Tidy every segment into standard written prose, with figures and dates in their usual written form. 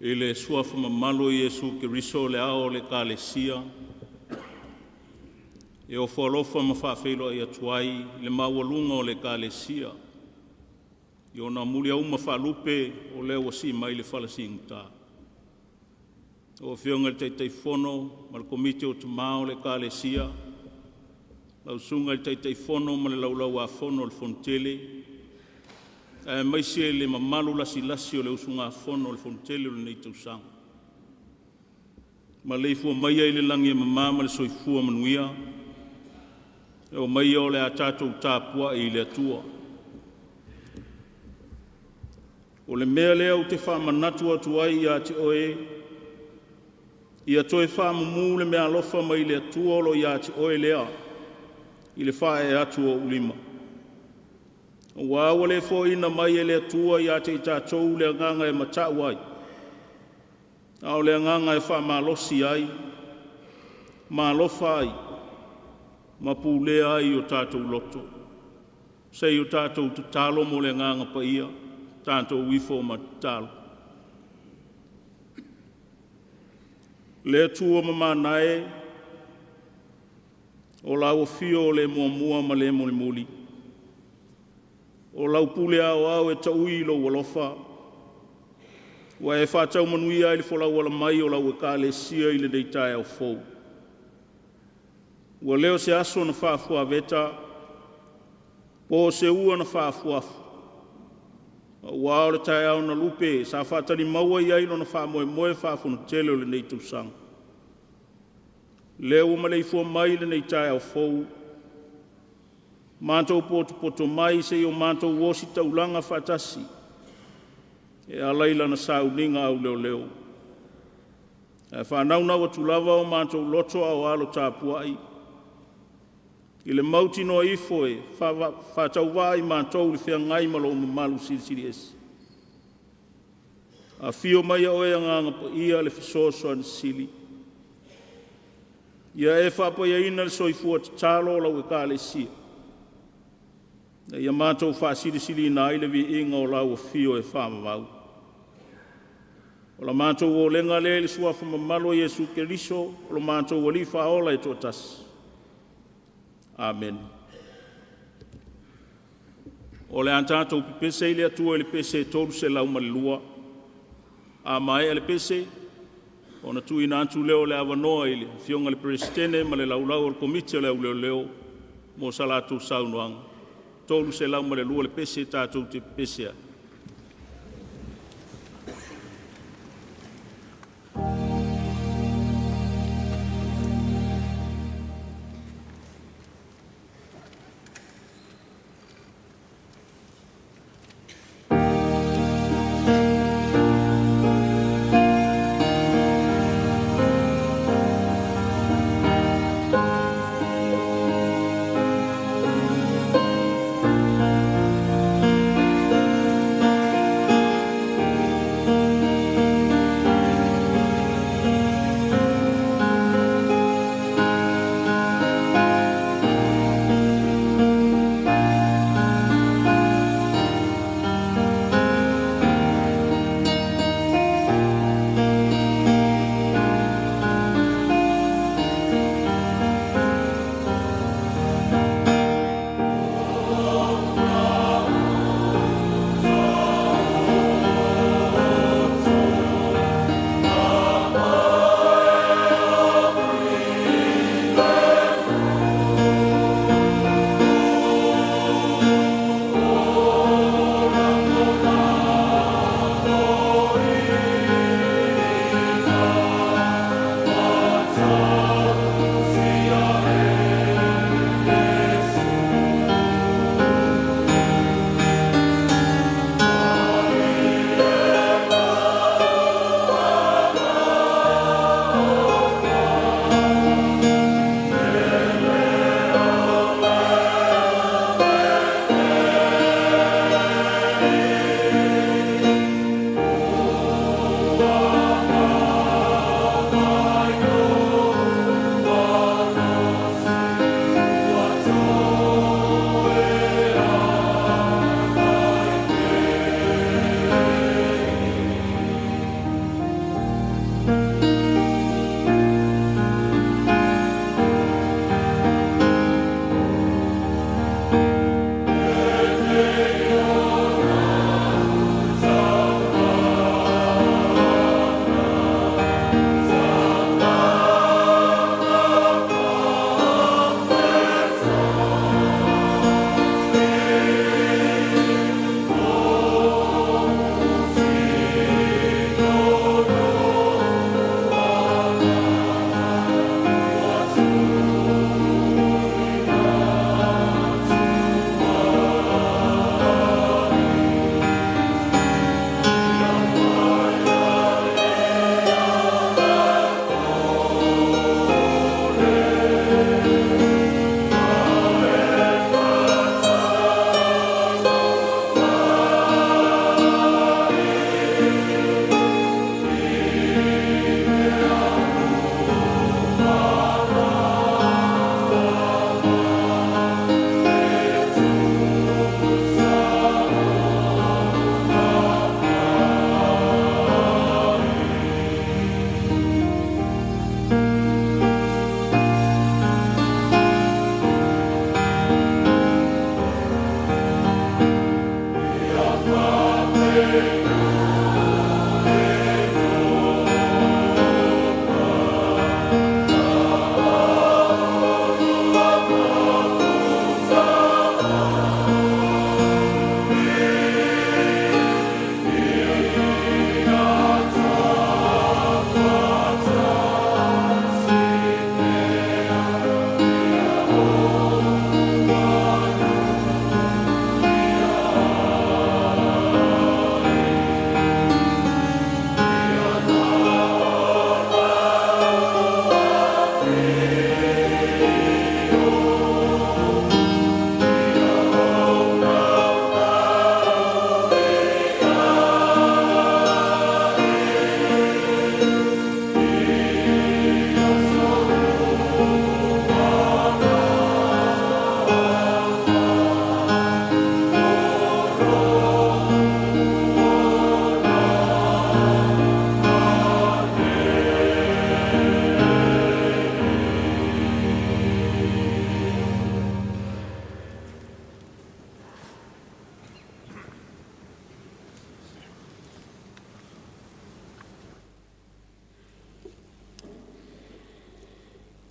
I le suafa mamalu o Iesu Keriso o le Ao o le Ekalesia, e ofo alofa ma faafeiloai atu ai i le maualuga o le Ekalesia i ona muliauma faalupe o lea ua sii mai le fala siigata. Lau Afioga i le Taitaifono ma le Komiti o Tama o le Ekalesia, lau Susuga i le Taitaifono ma le Laulau-a-Fono a le Fonotele, aemaise le mamalu lasilasi o le usugafono a le Fonotele o lenei tausaga. Maleifua maia i le lagi e mama ma le soifua manuia, e omaia o le a tatou tapuai i le Atua. O le mea lea ou te faamanatu atu ai ia te oe, ia toe faamumu le meaalofa mai le Atua o lo o ia te oe lea i le faaee atu o ou lima. Aua ua le foaiina mai e le Atua ia te i tatou le agaga e mata'u ai, a o le agaga e faamalosi ai ma alofa ai ma pulea ai o tatou loto. Se i o tatou tatalo mo le Agaga Paia, tatou ifo ma tatalo. Le Atua mamana e, o lau afio o le muamua ma le mulimuli, o lau pule aoao e taui i lou alofa, ua e faataumanuia ai le folau ala mai o lau Ekalesia i lenei taeao fou. Ua le o se aso na faafuaveta po o se ua na faafuafua, Aua o le taeao na lupe sa faatalimaua i ai lona faamoemoe faafonotele o lenei tausaga, lea ua maleifua mai i lenei taeao fou, matou potopoto mai seia o matou ositaulaga faatasi e ala i Lana sauniga auleoleo. Ae faanaunau atu lava o matou loto a o alo tapuai, i le mautinoa ifo e faatauvaa i matou i le feagai ma Lou mamalu silisili ese. Afio maia Oe Agaga Paia, le Fesoasoani Sili, ia e faapaiaina le soifua tatalo o lau Ekalesia, ina ia matou faasilisiliina ai le viiga o lau afio e faavavau. O le matou olega lea i le Suafa mamalu o Iesu Keriso o lo matou Alii Faaola e toatasi. Amene. O le a tatou pepese i le Atua i le pese 302. A maea le pese, ona tuuina atu lea o le avanoa i le Afioga i le Peresetene ma le Laulau a le Komiti o le Au Leoleo mo sa latou saunoaga. 302 le pese tatou te pepese ai.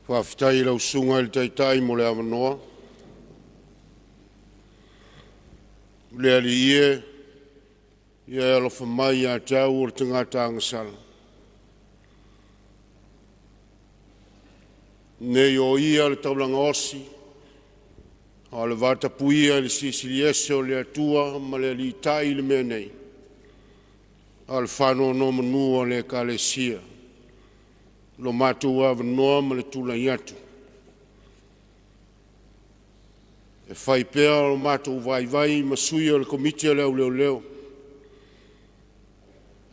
Faafetai i lau Susuga i le Taitai mo le avanoa. Le Alii e, ia e alofa mai ia te au o le tagata agasala. Ne i oia le taulaga osi a o le vatapuia i le Silisili Ese o le Atua ma le Aliitai i le mea nei, a o le faanonomanu a le Ekalesia, lo matou avanoa ma le tulai atu e fai pea o matou vaivai ma sui o le Komiti o le Aoleoleo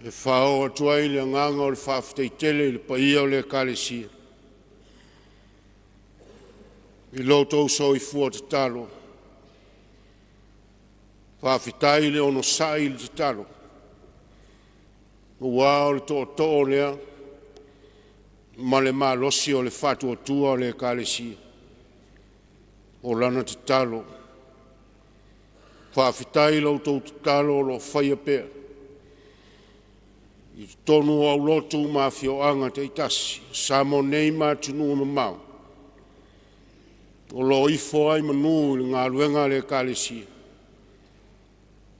e faaoo atu ai le agaga o le faafetai tele i le paia o le Ekalesia i lo outou soifua tatalo. Faafetai le onosai i le tatalo aua o le tootoo lea ma le malosi o le faatuatua o le Ekalesia, o lana tatalo. Faafetai i la outou tatalo o lo o faia pea i totonu o aulotu ma afioaga taitasi i Samoa nei ma atunuu e mamao o lo o ifo ai i manu i le galuega a le Ekalesia,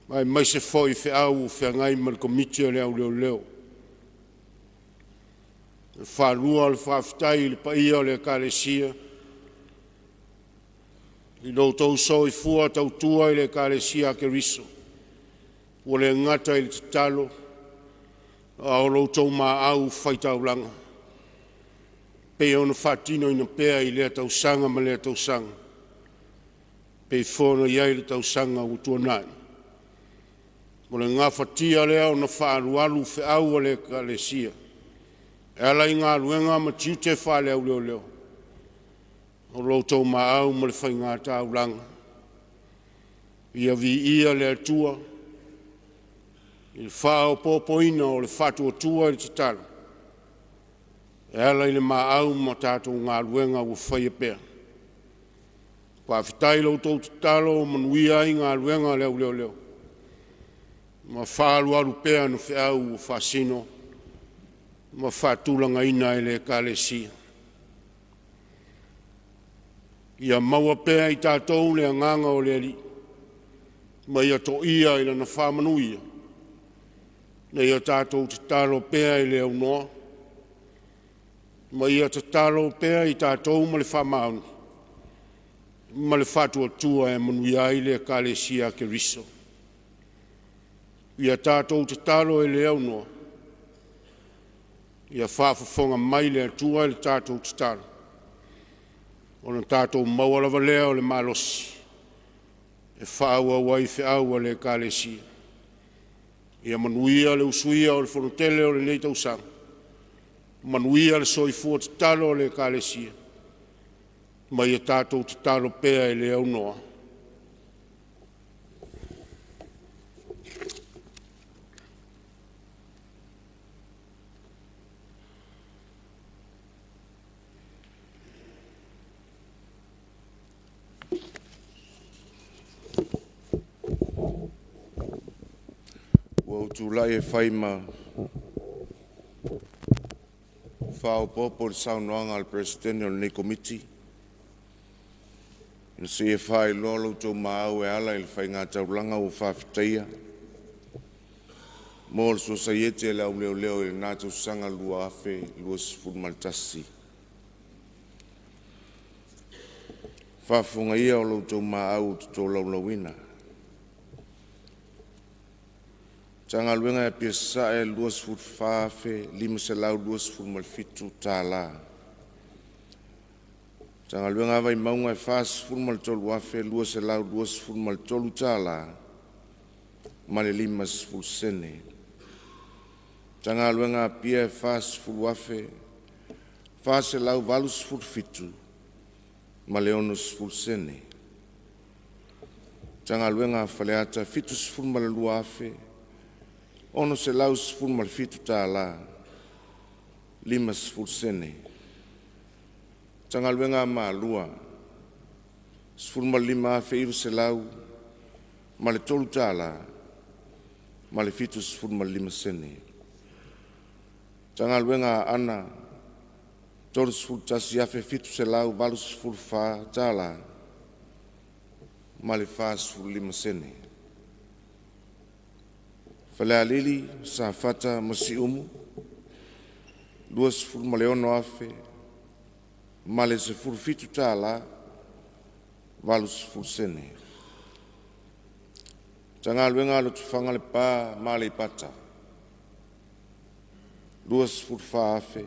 aemaise foi feau o feagai ma le Komiti o le Au Leoleo. Faalua o le faafetai i le paia o le Ekalesia i lo outou soifua tautua i le Ekalesia a Keriso, ua le gata i le tatalo a o lo outou maau faitaulaga e pei ona faatinoina pea i lea tausaga ma lea tausaga e pei foi ona i ai le tausaga ua tuanai. O le gafatia lea ona faaalualu feau a le Ekalesia e ala i galuega ma tiute faale-auleoleo, o lo outou maau ma le faiga taulaga. Ia viia le Atua i le faaopoopoina o le faatuatua i le tatalo e ala i le maau ma tatou galuega ua faia pea. Faafetai i lo outou tatalo ua manuia ai galuega a le auleoleo ma faaalualu pea ni feau ua faasino ma faatulagaina e le Ekalesia. Ia maua pea e i tatou le agaga o le Alii ma ia toia i Lana faamanuia ina ia tatou tatalo pea e le aunoa ma ia tatalo pea i tatou ma le faamaoni ma le faatuatua e manuia ai le Ekalesia a Keriso. Ia tatou tatalo e le aunoa, ia faafofoga mai le Atua i le tatou tatalo, ona tatou maua lava lea o le malosi e faaauau ai feau a le Ekalesia. Ia manuia le usuia o le Fonotele o lenei tausaga, manuia le soifua tatalo o le Ekalesia, ma ia tatou tatalo pea e le aunoa. Ua ou tulai e fai ma faaopoopo i le saunoaga a le Peresetene o lenei Komiti, ina se i faailoa lo outou maau e ala i le faiga taulaga ua faafetaia mo le Sosaiete a le Au Leoleo i lena tausaga 2021. Faafofoga ia lo outou maau ou te tolaulauina. Matagaluega i Apia Sasae $24,527. Matagaluega a Vaimauga e $43,223 ma le 50 sene. Matagaluega a Apia e $40,487 ma le 60 sene. Matagaluega a Faleata $72,617 tala 50 sene. Matagaluega a Malua $15,900 ma le $3.75. Matagaluega a Aana $31,784 tālā ma le 45 sene. Falealili, Safata ma Siumu, 26,000 ma le 17 tālā 80 sene. Matagaluega a Lotofaga Lepa ma Aleipata, 24 afe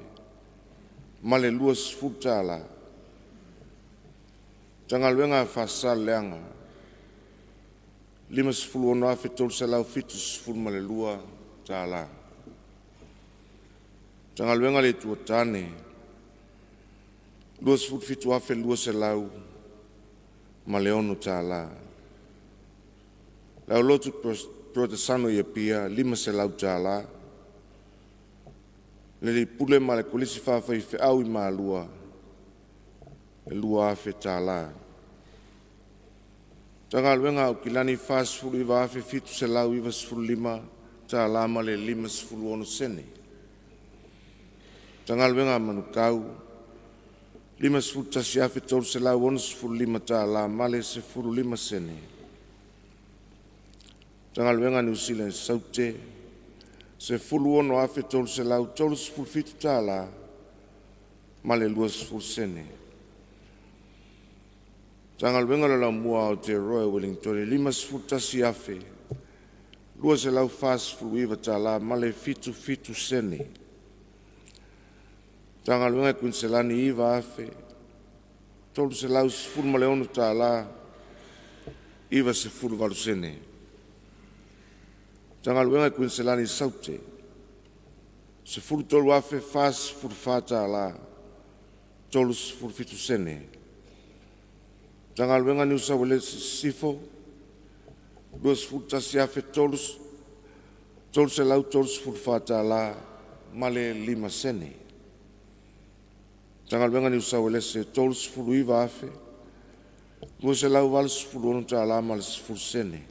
ma le 20 tala. Matagaluega a Faasaleleaga, 56,372 tala. Matagaluega a le Itu o Tane, 27,200 ma le 6 tala. Le Aulotu Polotesano i Apia, 500 tala. Le Alii Pule ma le Kolisi Faafaifeau i Malua, e 2,000 tala. Matagaluega a Aukilani, 49,795 tala ma le 56 sene. Matagaluega a Manukau, 51,365 tala ma le 15 sene. Matagaluega a Niu Sila i Saute, 16,337 tala ma le 20 sene. Matagaluega o le Laumua a Aotearoa i Ueligitone, 51,249 tala ma le 77 sene. Matagaluega a Kuiniselani, 9,316 tala 98 sene. Matagaluega a Kuiniselani i Saute, 13,044 tala 37 sene. Matagaluega a Niu Sauelesi Sisifo, 21,334 tala ma le 5 sene. Matagaluega a Niu Sauelese, 39,286 tala ma le 10 sene.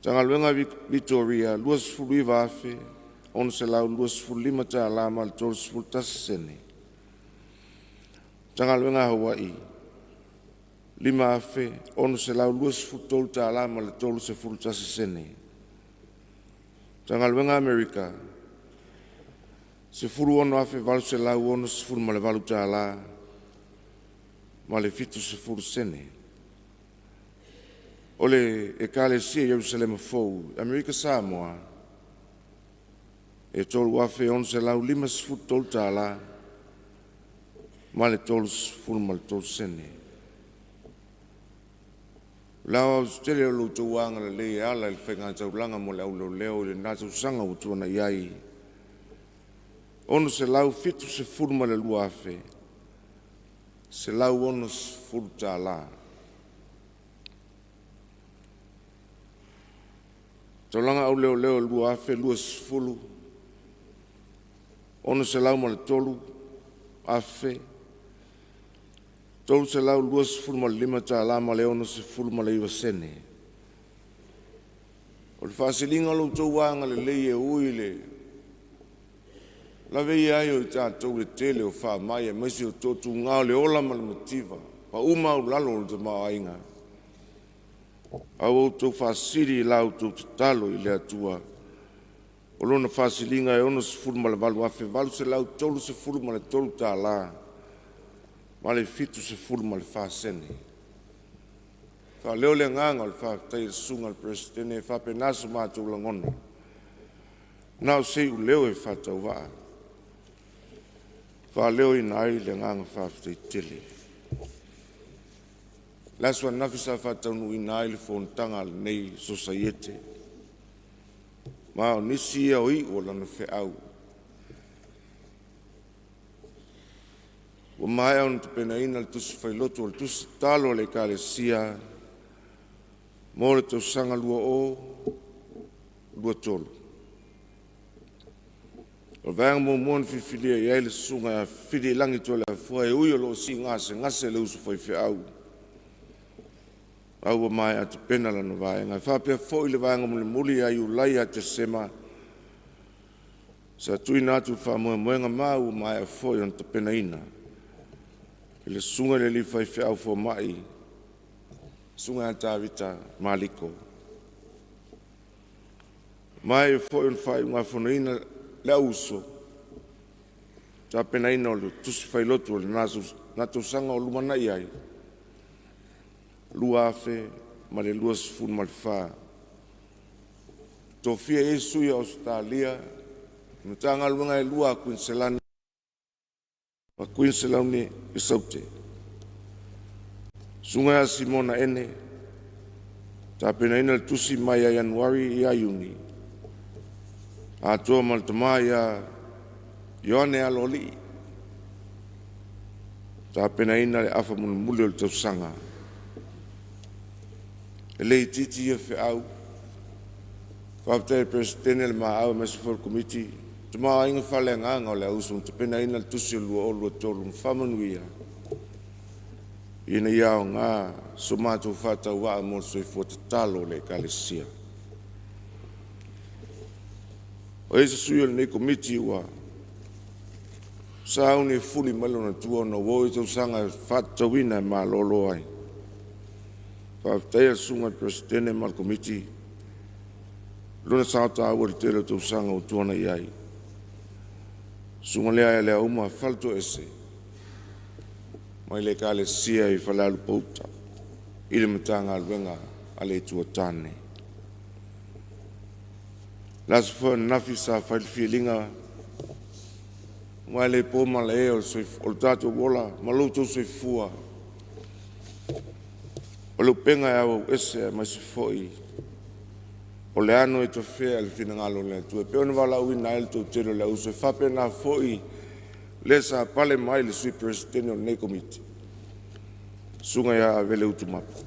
Matagaluega a Vitoria, 29,625 tala ma le 31 sene. Matagaluega a Hawaii, 5,623 tala ma le 31 sene. Matagaluega a Amerika, 16,868 tala ma le 70 sene. O le Ekalesia Ierusalema Fou, Amerika Samoa, e 3,653 tālā ma le 33 sene. O le aoaotetele o lo outou agalelei e ala i le faigataulaga mo le auleoleo i lena tausaga ua tuanai ai, 672, 160 tālā. Taulaga Auleoleo 2020, 603 afe 325 tālā ma le 69 sene. O le faasiliga o lo outou agalelei e ui i le laveia ai o i tatou i le tele o faamai aemaise o toatuga o le ola ma le mativa, pau maualalo o le tamaoaiga, a ua outou faasili i la outou tatalo i le Atua, o lona faasiliga e 68,833 tālā ma le 74 sene. Faaleo le agaga o le faafetai i le Susuga i le Peresetene e faapena so matou lagona, na o se iuleo e faatauvaa, faaleoina ai le agaga faafetai tele. Le aso ananafi sa faataunuuina ai le fonotaga a lenei Sosaiete, ma o nisi ia o iu o lana feau ua maea ona tapenaina le tusi failotu o le tusi tatalo a le Ekalesia mo le tausaga 2023. O le vaega muamua na filifilia i ai le susuga ia Fili Toleafoa e ui o lo o siigasegase le uso faifeau, a ua maea tapena lana vaega. E faapea foi le vaega mulimuli ia Iulai ia Tesema. Sa tuuina atu le faamoemoega ma ua maea foi ona tapenaina e le Susuga i le Alii Faifeau Fomai, Susuga ia Tavita Maliko. Ma e foi ona faaiugafonoina le auuso tapenaina o le Tusi Failotu o lena tausaga o lumanai ai 2024. Tofia ai sui o Ausetalia i Matagaluega e lua a Kuiniselani ma Kuiniselani i Saute. Susuga ia Simona Ene tapenaina le tusi mai ia Ianuari ia Iuni atoa ma le tama ia Ioane Aloalii tapenaina le afa mulimuli o le tausaga. E le itiiti ia feau, faafetai i le Peresetene o le Maau aemaise foi o le Komiti Tamaoaiga Faaleagaga o le auuso na tapenaina le tusi o le 2023 ma faamanuia ina ia aoga so matou faatauvaa mo le soifua tatalo o le Ekalesia. O ai se sui o lenei Komiti ua sauni e fuli mai lona tua ona ua oo ia tausaga e faatatauina e malolo ai. Faafetaia le susuga i le Peresetene ma le Komiti lona sao taua i le tele o tausaga ua tuanai ai. Susuga lea ia Leauma Faletoese mai le Ekalesia i Falealupo-uta i le Matagaluega a le Itu o Tane. O le aso foi ananafi sa fai le filiga aua e le po malae o le tatou ola ma lo outou soifua o le upega e auauese aemaise foi o le ano e tafea i le finagalo o le Atua e pei ona valaauina ai le toatele o le auuso. E faapena foi le sa pale mai le Sui Peresetene o lenei Komiti, Susuga ia Avele Utumapu.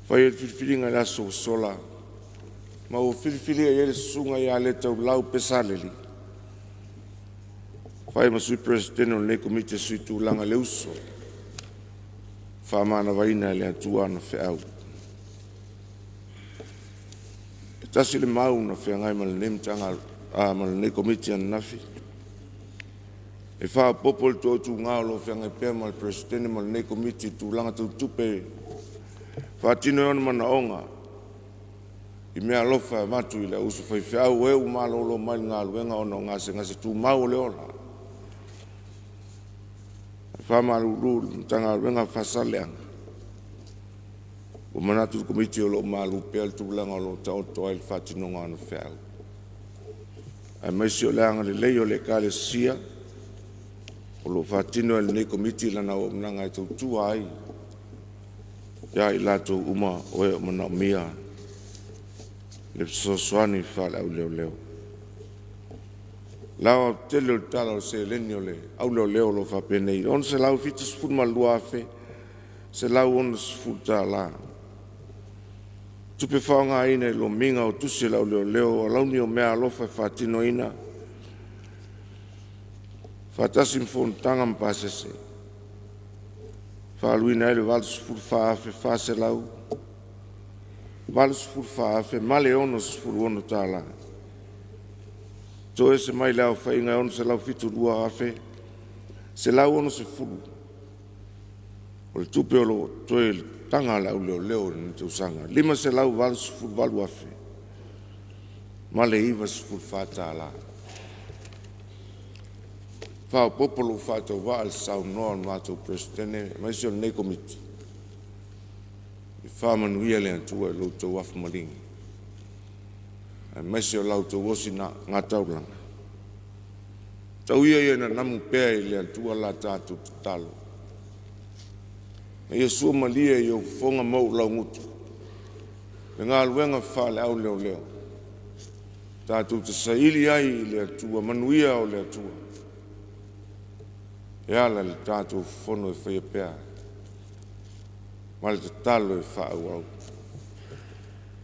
Fai ai le filifiliga i le aso ua sola ma ua filifilia i ai le Susuga ia Letaulau Pesaleli e fai ma Sui Peresetene o lenei Komiti e suitulaga i le uso, faamanavaina e le Atua ana feau. E tasi le mau na feagai ma lenei ma lenei Komiti ananafi, e faaopoopo i le toatuga o lo o feagai pea ma le Peresetene ma lenei Komiti i tulaga tau tupe e faatino ai ona manaoga i meaalofa e avatu i le auuso faifeau o e ua malolo mai le galuega ona o gasegase tumau o le ola. E faamalulu i le Matagaluega a Faasaleleaga, ua manatu le Komiti o lo o malu pea le tulaga o lo o taoto ai le faatinoga o ana feau, aemaise o le agalelei o le Ekalesia o lo o faatino e lenei Komiti lana auaunaga e tautua ai ia i latou uma o e o manaomia le fesoasoani faale-auleoleo. O le aoaotetele o le tala o le seleni o le auleoleo o lo o faapenei: $672,160. Tupe faaaogaina i lomiga o tusi a le Auleoleo, o alauni o meaalofa e faatinoina faatasi ma fonotaga ma pasese, faaaluina ai le $84,466. To'ese mai le aofaiga e $672,160 o le tupe o loo totoe i le taga a le Au Leoleo i lenei tausaga. $588,094. Faaopoopo lo'u faatauvaa i le saunoa a le matou Peresetene aemaise o lenei Komiti, ia faamanuia le Atua i lo outou afu maligi aemaise o la outou osigataulaga. Tau ia ia nanamu pea i le Atua la tatou tatalo, ina ia suamalie i ou fofoga ma ou laugutu le galuega faale-au leoleo tatou te saili ai i le Atua manuia o le Atua e ala i le tatou fono e faia pea ma le tatalo e faaauau.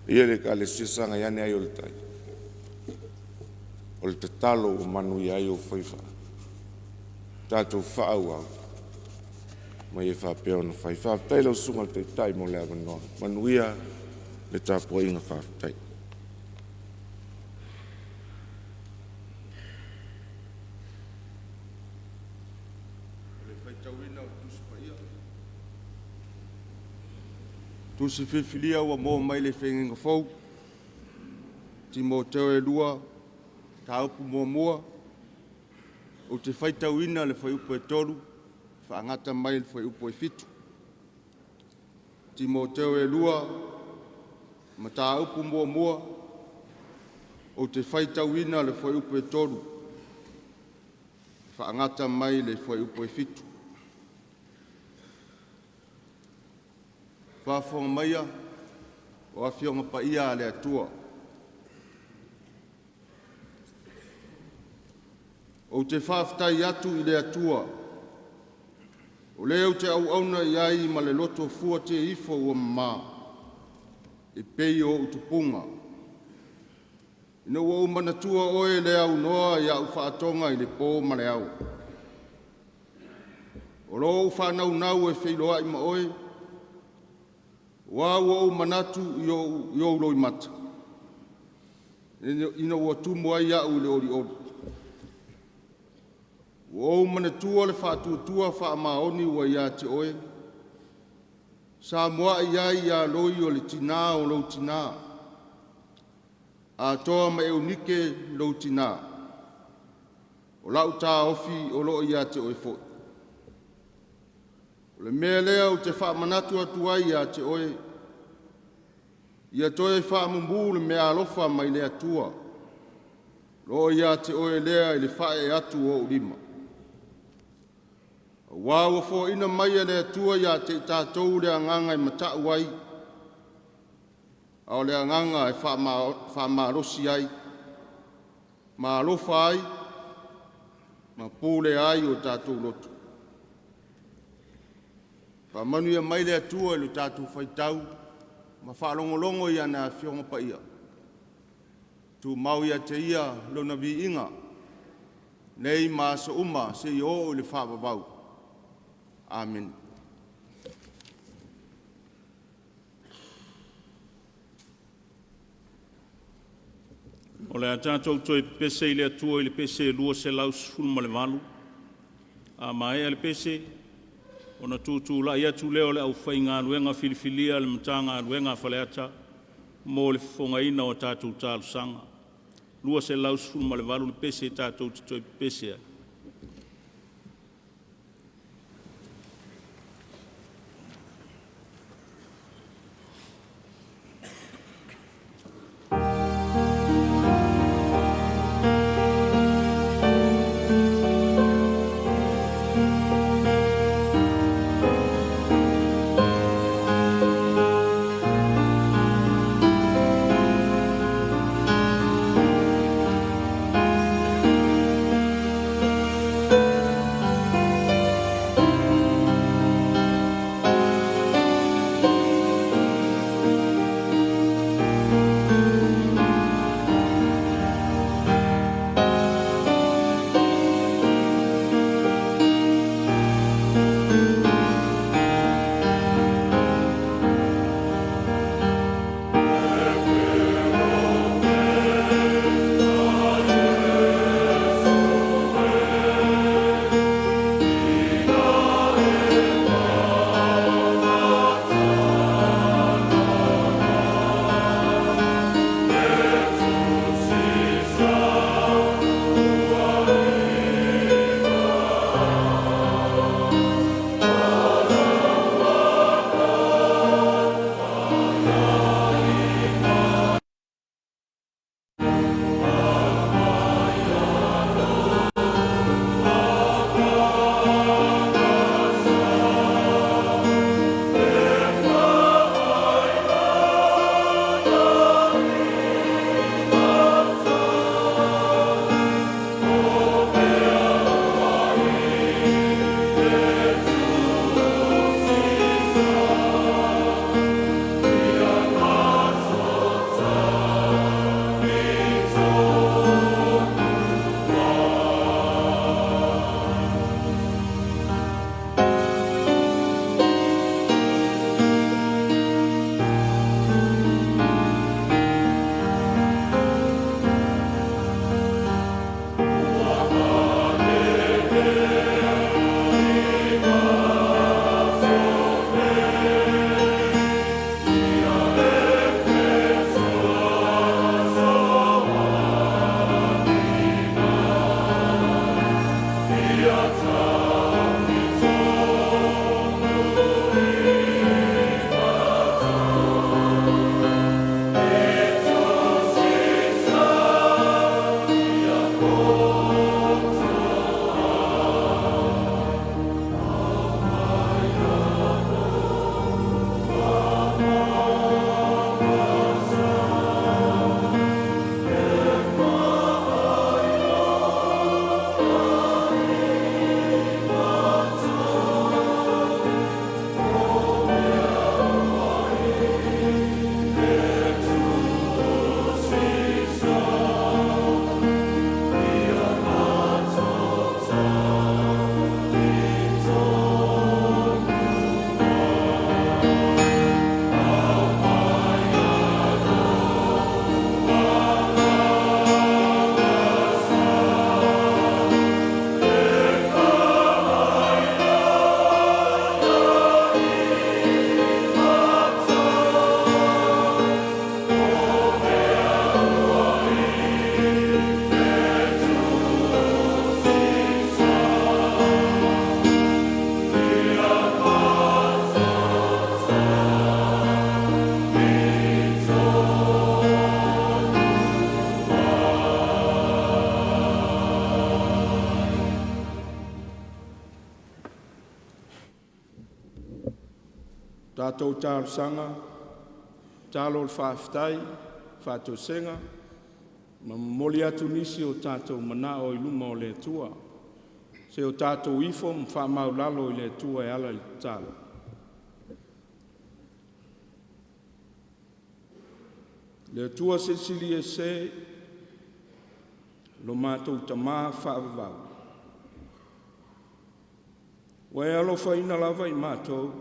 Le paia i le Ekalesia, sagai ane ai o le tai. O le tatalo ua manuia ai ou faiva. Tatou faaauau ma ia faapea ona fai. Faafetai lau Susuga i le Taitai mo le avanoa. Manuia le tapuaiga. Faafetai. Faitauina o Tusi Paia. Tusi Filifilia ua maua mai le Feagaiga Fou, Timoteo e 2, Mataupu muamua, ou te faitauina le fuaiupu e 3 faagata mai le fuaiupu e 7. Timoteo e 2, Mataupu muamua, ou te faitauina le fuaiupu e 3 faagata mai le fuaiupu e 7. Faafofoga maia o Afioga Paia a le Atua, ou te faafetai atu i le Atua o Le ou te auauna i ai ma le loto fuateifo ua mama e pei o ou tupuga, ina ua ou manatua Oe i le aunoa i a'u faatoga i le po ma le ao. O lo o ou faanaunau e feiloai ma Oe, aua ua ou manatu i Ou loimata ina ua tumu ai au i le olioli. Ua ou manatua le faatuatua faamaoni ua ia te Oe, sa muai ai ia Loi o le tina o lou tina, atoa ma Eunike lou tina. O lau taofi o lo o ia te oe foi. O le mea lea ou te faamanatu atu ai ia te oe, ia toe faamumu le meaalofa mai le Atua o lo o ia te oe lea i le faaee atu o ou lima. Aua ua foaina mai e le Atua ia te i tatou le agaga e mata'u ai, a o le agaga e faamalosi ai, ma alofa ai ma pulea ai o tatou loto. Faamanuia mai le Atua i lo tatou faitau ma faalogologo i ana Afioga Paia, tumau ia te Ia Lona viiga nei ma aso uma seia oo i le faavavau. Amene. O le a tatou toe pepese i le Atua i le pese e 218. A maea le pese, ona tutulai atu lea o le aufaigaluega filifilia a le Matagaluega a Faleata mo le fofogaina o a tatou talosaga. 218 le pese tatou te toe pepese ai. Tatou talosaga, tatalo o le faafetai, faatosega ma momoli atu nisi o tatou manao i luma o le Atua. Se o tatou ifo ma faamaualalo i le Atua e ala i le tatalo. Le Atua Silisili Ese, lo matou Tama faavavau, ua e alofaina lava i matou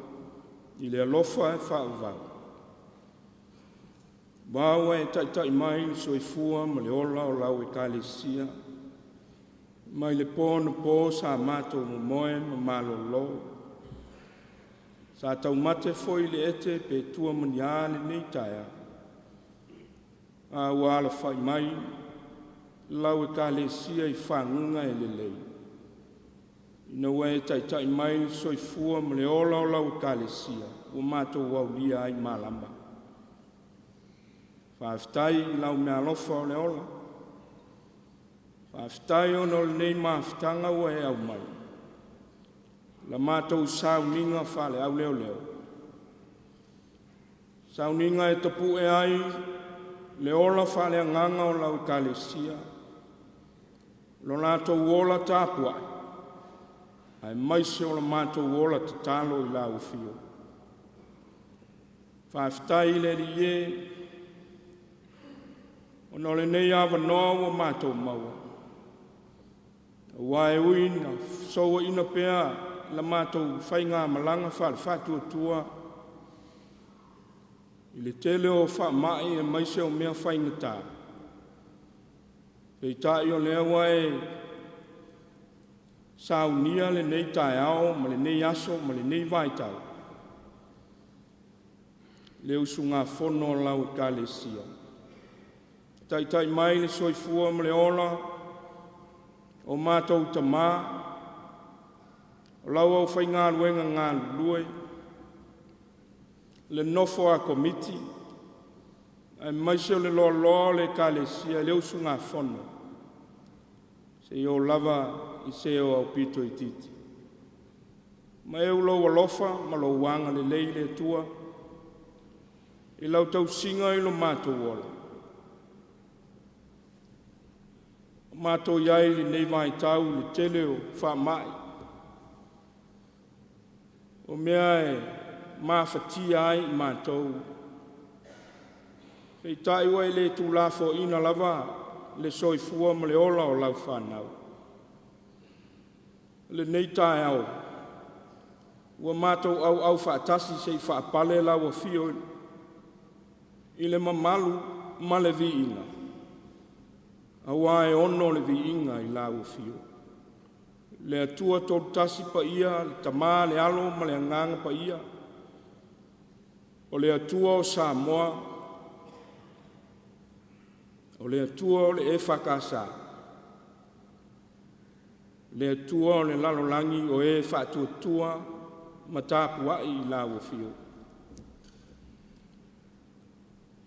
i le alofa e faavavau, aua ua e taitai mai le soifua ma le ola o lau Ekalesia mai le po anapo sa matou momoe ma malolo, sa taumate foi i le ete pe tua ma ni a lenei taeao, a ua alafai mai lau Ekalesia i faguga e lelei, ina ua e taitai mai le soifua ma le ola o lau Ekalesia ua matou aulia ai malama. Faafetai i lau meaalofa o le ola, faafetai ona o lenei mafutaga ua e aumai, la matou sauniga faaleauleoleo, sauniga e tapu'e ai le ola faaleagaga o lau Ekalesia, lo latou ola tapuai aemaise o le matou ola tatalo i lau Afio. Faafetai i le Alii e, ona o lenei avanoa ua matou maua, aua e ui ina fesouaina pea la matou faigamalaga faale-faatuatua i le tele o faamai aemaise o mea faigata, peitai o lea ua e saunia lenei taeao ma lenei aso ma lenei vaitau, le usugafono a lau Ekalesia. Taitai mai le soifua ma le ola o matou tama, o lau aufaigaluega galulue, le nofo a komiti, aemaise o le loaloa o le Ekalesia i le usugafono, seia oo lava i se o aupito itiiti. Ma eu lou alofa ma lou agalelei le Atua i lau tausiga i lo matou ola. Ua matou i ai i lenei vaitau i le tele o faamai, o mea e mafatia ai i matou, peitai ua e le tuulafoaina lava le soifua ma le ola o lau fanau. O lenei taeao, ua matou auau faatasi se i faapale lau afio i le mamalu ma le viiga, aua e ono le viiga i lau afio. Le Atua Toatasi Paia, le Tama, le Alo ma le Agaga Paia, o le Atua o Samoa, o le Atua o le EFKS, le Atua o le lalolagi o e faatuatua ma tapuai i lau afio.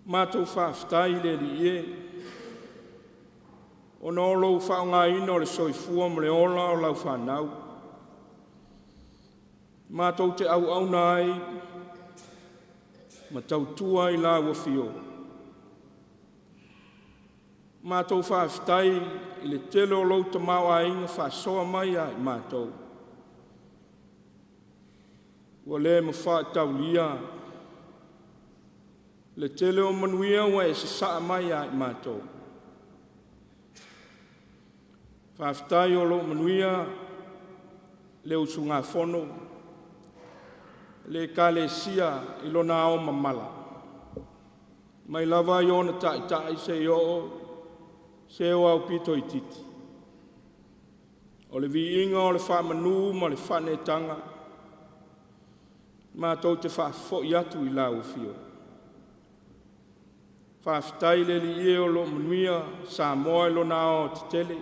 Matou faafetai i le Alii e, ona o lou faaaogaina o le soifua ma le ola o lau fanau, matou te auauna ai ma tautua i lau afio. Matou faafetai i le tele o lou tamaoaiga faasoa mai ia i matou, ua le mafai taulia le tele o manuia ua e sasaa mai ia i matou. Faafetai o lo o manuia le usugafono le Ekalesia i lona aomamala, mai lava i ona taitai seia oo i se o aupito itiiti. O le viiga o le faamanu ma le faaneetaga matou te faafoi atu i lau afio. Faafetai i le Alii e o lo o manuia Samoa i lona aoaotetele,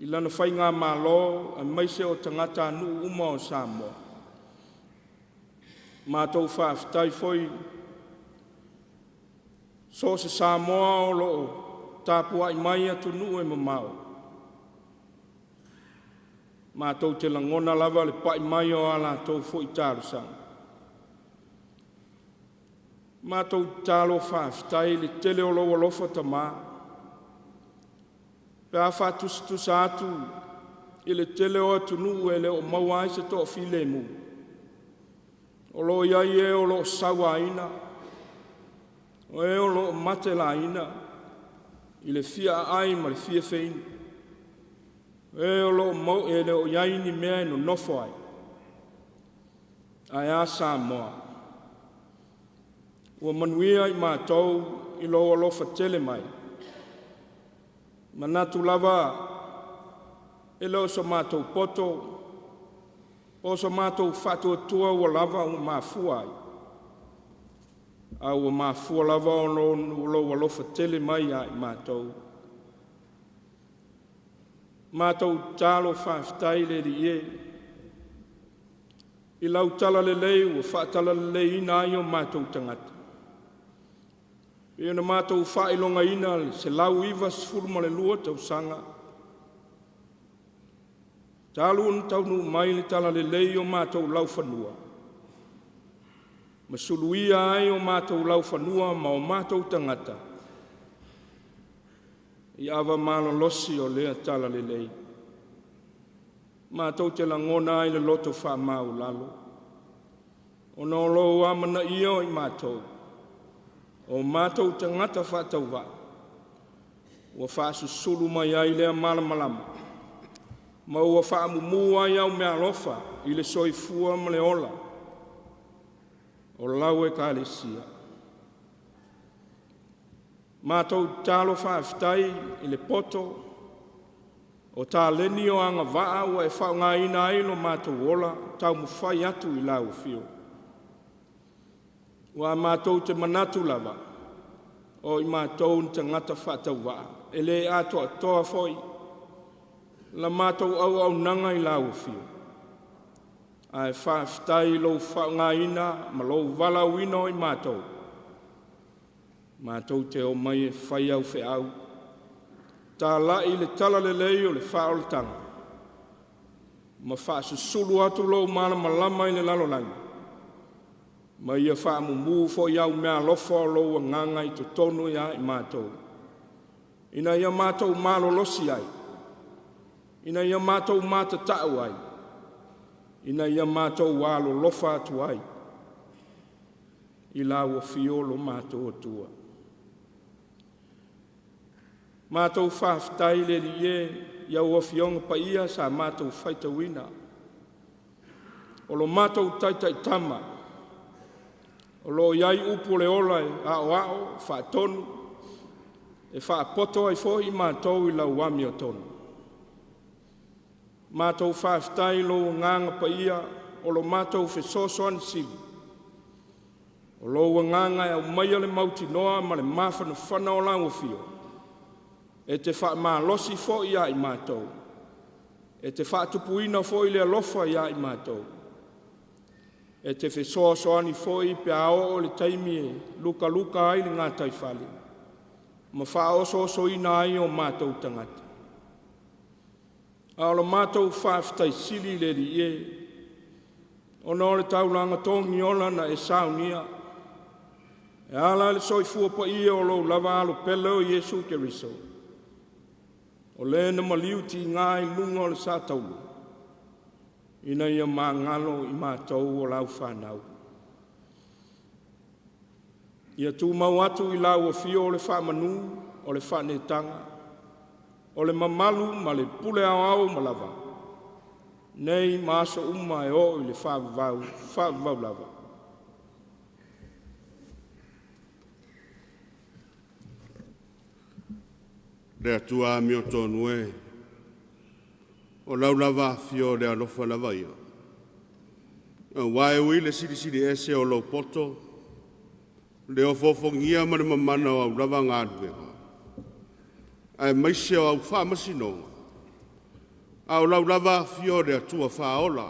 i lana faigamalo aemaise o tagatanuu uma o Samoa. Matou faafetai foi so o se Samoa o lo o tapuai mai i atunuu e mamao, matou te lagona lava le pai mai o a latou foi talosaga. Matou tatalo faafetai i le tele o lou alofa Tama, pe a faatusatusa atu i le tele o atunuu e le o maua ai se toafilemu, o lo o i ai e o lo o sauaina, o e o lo o matelaina i le fia aai ma le fia feinu, o e o lo o e le o i ai ni mea e nonofo ai. Ae a Samoa? Ua manuia i matou i lou alofa tele mai. E manatu lava e le o so matou poto po o so matou faatuatua ua lava ua mafua ai, a ua mafua lava ona o lou alofa tele mai ia i matou. Matou tatalo faafetai le Alii e, i lau talalelei ua faatalaleleiina ai o matou tagata, pei ona matou faailogaina le 192 tausaga talu ona taunuu mai le talalelei i o matou laufanua ma suluia ai o matou laufanua ma o matou tagata i ava malolosi o lea talalelei. Matou te lagona ai le loto faamaualalo ona o lou amanaia o i matou, o matou tagata faatauvaa, ua faasusulu mai ai lea malamalama ma ua faamumu ai au meaalofa i le soifua ma le ola o lau Ekalesia. Matou tatalo faafetai i le poto, o taleni o agavaa ua e faaaogaina ai lo matou ola taumafai atu i lau afio, aua matou te manatu lava o i matou ni tagata faatauvaa, e le atoatoa foi la matou auaunaga i lau afio, ae faafetai i lou faaaogaina ma lou valaauina o i matou, matou te omai e fai au feau, talai le talalelei o le faaolataga ma faasusulu atu lou malamalama i le lalolagi, ma ia faamumu foi au meaalofa o lou agaga i totonu ia i matou, ina ia matou malolosi ai, ina ia matou matatau ai, ina ia matou alolofa atu ai i lau afio lo matou Atua. Matou faafetai le Alii e i au Afioga Paia sa matou faitauina, o lo matou taitaitama, o lo o i ai upu o le ola e aoao, faatonu, e faapoto ai foi i matou i lau amiotonu. Matou faafetai i lou Agaga Paia o lo matou fesoasoani sili, o lou Agaga e aumaia le mautinoa ma le mafanafana o lau afio, e te faamalosi foi ia i matou, e te faatupuina foi le alofa ia i matou, e te fesoasoani foi pe a oo i le taimi e lukaluka ai le gataifale ma faaosoosoina ai o matou tagata. A o le matou faafetai sili le Alii e, ona o le taulaga togiola na e saunia e ala i le soifua paia o lou lava Alo pele o Iesu Keriso, o Le na maliu tiga i luga o le satauro, ina ia magalo i matou o lau fanau. Ia tumau atu i lau afio le faamanu o le faaneetaga, o le mamalu ma le pule aoao uma lava, nei ma aso uma e oo i le faavavau, faavavau lava. Le Atua amiotonu e, o lau lava afio o le alofa lava ia, aua e ui i le silisili ese o lou poto, le ofoofogia ma le mamana o au lava galuega, aemaise o au faamasinoga, a o lau lava afio o le Atua Faaola,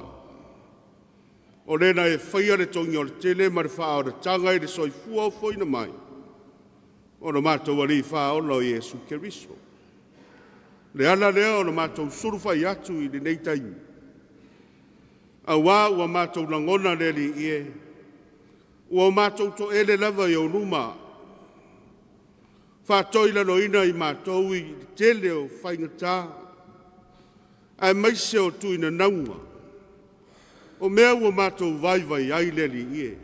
o le na e faia le togiolatele ma le faaolataga i le soifua ofoina mai, o lo matou Alii Faaola o Iesu Keriso. Le ala lea o le matou sulufai atu i lenei taimi, auā ua matou lagona le Alii e, Ua o matou toele lava i ou luma, faatoilaloina i matou i le tele o faigata, aemaise o tuinanauga, o mea ua matou vaivai ai le Alii e.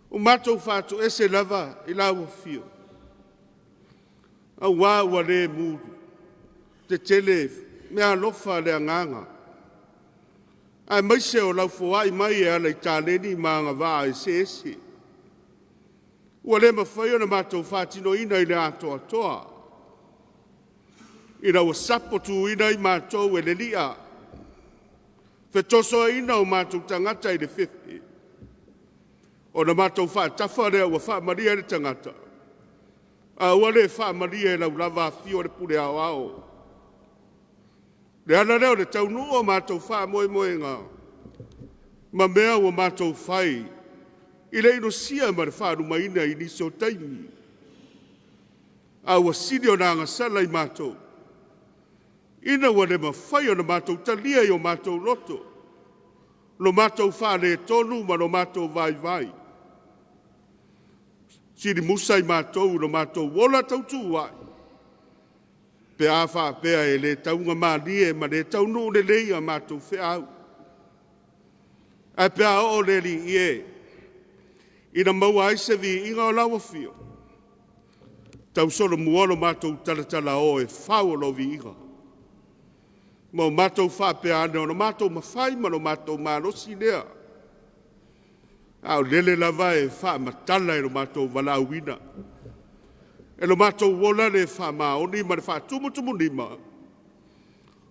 Ua matou faatoese lava i lau afio, auā ua le mu tetele meaalofa a le Agaga, aemaise o lau foai mai e ala i taleni ma agavaa eseese, ua le mafai ona matou faatinoina i le atoatoa, ina ua sapotuina i matou e le li'a, fetosoaina o matou tagata i le fefe, ona matou faatafa lea ua faamalie le tagata, a ua le faamalie i lau lava afio le pule aoao. Le ala lea o le taunuu o matou faamoemoega ma mea ua matou fai i le inosia ma le faalumaina i nisi o taimi, a ua sili ona agasala i matou, ina ua le mafai ona matou talia i o matou loto lo matou faaletonu ma lo matou vaivai. Silimusa i matou i lo matou ola tautuua'i, pe a faapea e le taugamalie ma le taunuu lelei a matou feau. Ae pe a oo le Alii e, ina maua ai se viiga o lau afio, tausolomua lo matou talatalaō e fau o lou viiga, ma o matou faapea ane, o lo matou mafai ma lo matou malosi lea, a o lele lava e faamatala e lo matou valaauina, e lo matou ola le faamaoni ma le faatumutumunima,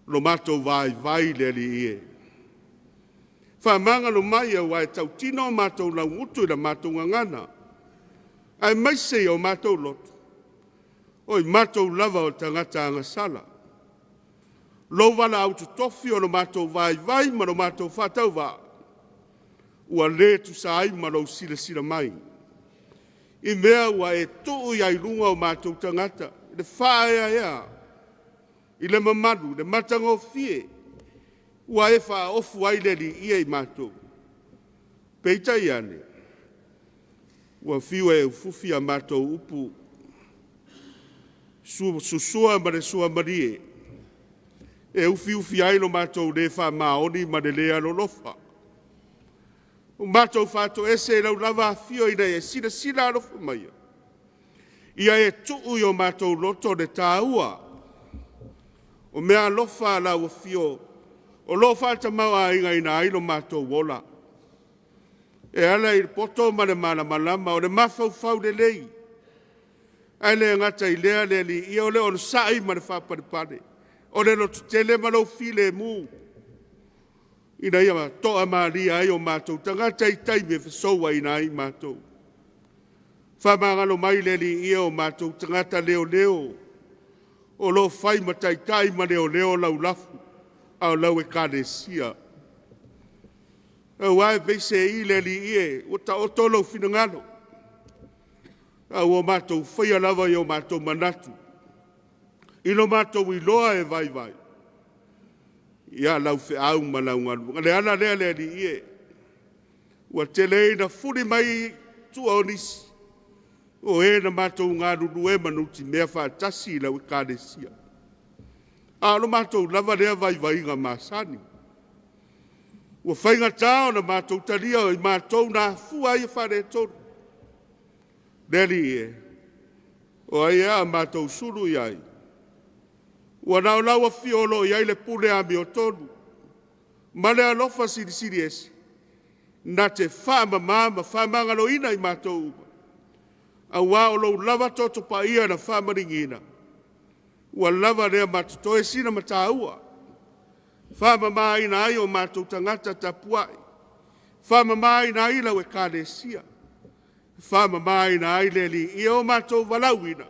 lo matou vaivai le Alii e. Faamagalo mai aua e tautino matou laugutu i la matou gagana, aemaise i o matou loto, o i matou lava o tagata agasala. Lou valaau totofi o lo matou vaivai ma lo matou faatauvaa, ua le tusa ai ma lou silasila mai, i mea ua e tuu i ai luga o matou tagata, le faaeaea i le mamalu, le matagofie ua e faaofu ai le Alii e i matou. Peitai ane, ua fiu e ufiufi a matou upu, susua ma le suamalie e ufiufi ai lo matou le faamaoni ma le le alolofa. Ua matou faatoese i lau lava afio ina ia e silasila alofa maia, ia e tuu i o matou loto le taua o meaalofa a lau afio o lo o faatamaoaigaina ai lo matou ola, e ala i le poto ma le malamalama, o le mafaufau lelei, ae le gata i lea le Alii, ia o le onosai ma le faapalepale, o le lototele ma lou filemu, ina ia toamalie ai o matou tagata i taimi e fesouaina ai matou. Faamagalo mai le Alii ia o matou tagata leoleo o lo o fai ma taitai ma leoleo lau lafu a o lau ekalesia. Aua e peiseai le Alii e, ua taoto lou finagalo, a ua matou faia lava i o matou manatu, i lo matou iloa e vaivai, ia lau feau ma lau galuega. O le ala lea le Alii e, ua tele ina fuli mai tua o nisi, o e na matou galulue ma nutimea faatasi i lau ekalesia. A o lo matou lava lea vaivaiga masani. Ua faigata ona matou talia o i matou na afua ai faaletonu. Le Alii e, o ai ea a matou sulu i ai? Ua na o lau afio o lo o i ai le pule amiotonu ma le alofa silisili ese, na te faamama ma faamagaloina i matou uma, aua o lou lava toto paia na faamaligiina, ua lava lea ma totoe sina mataua, faamamaina ai o matou tagata tapuai, faamamaina ai lau ekalesia, faamamaina ai le Alii ia o matou valaauina,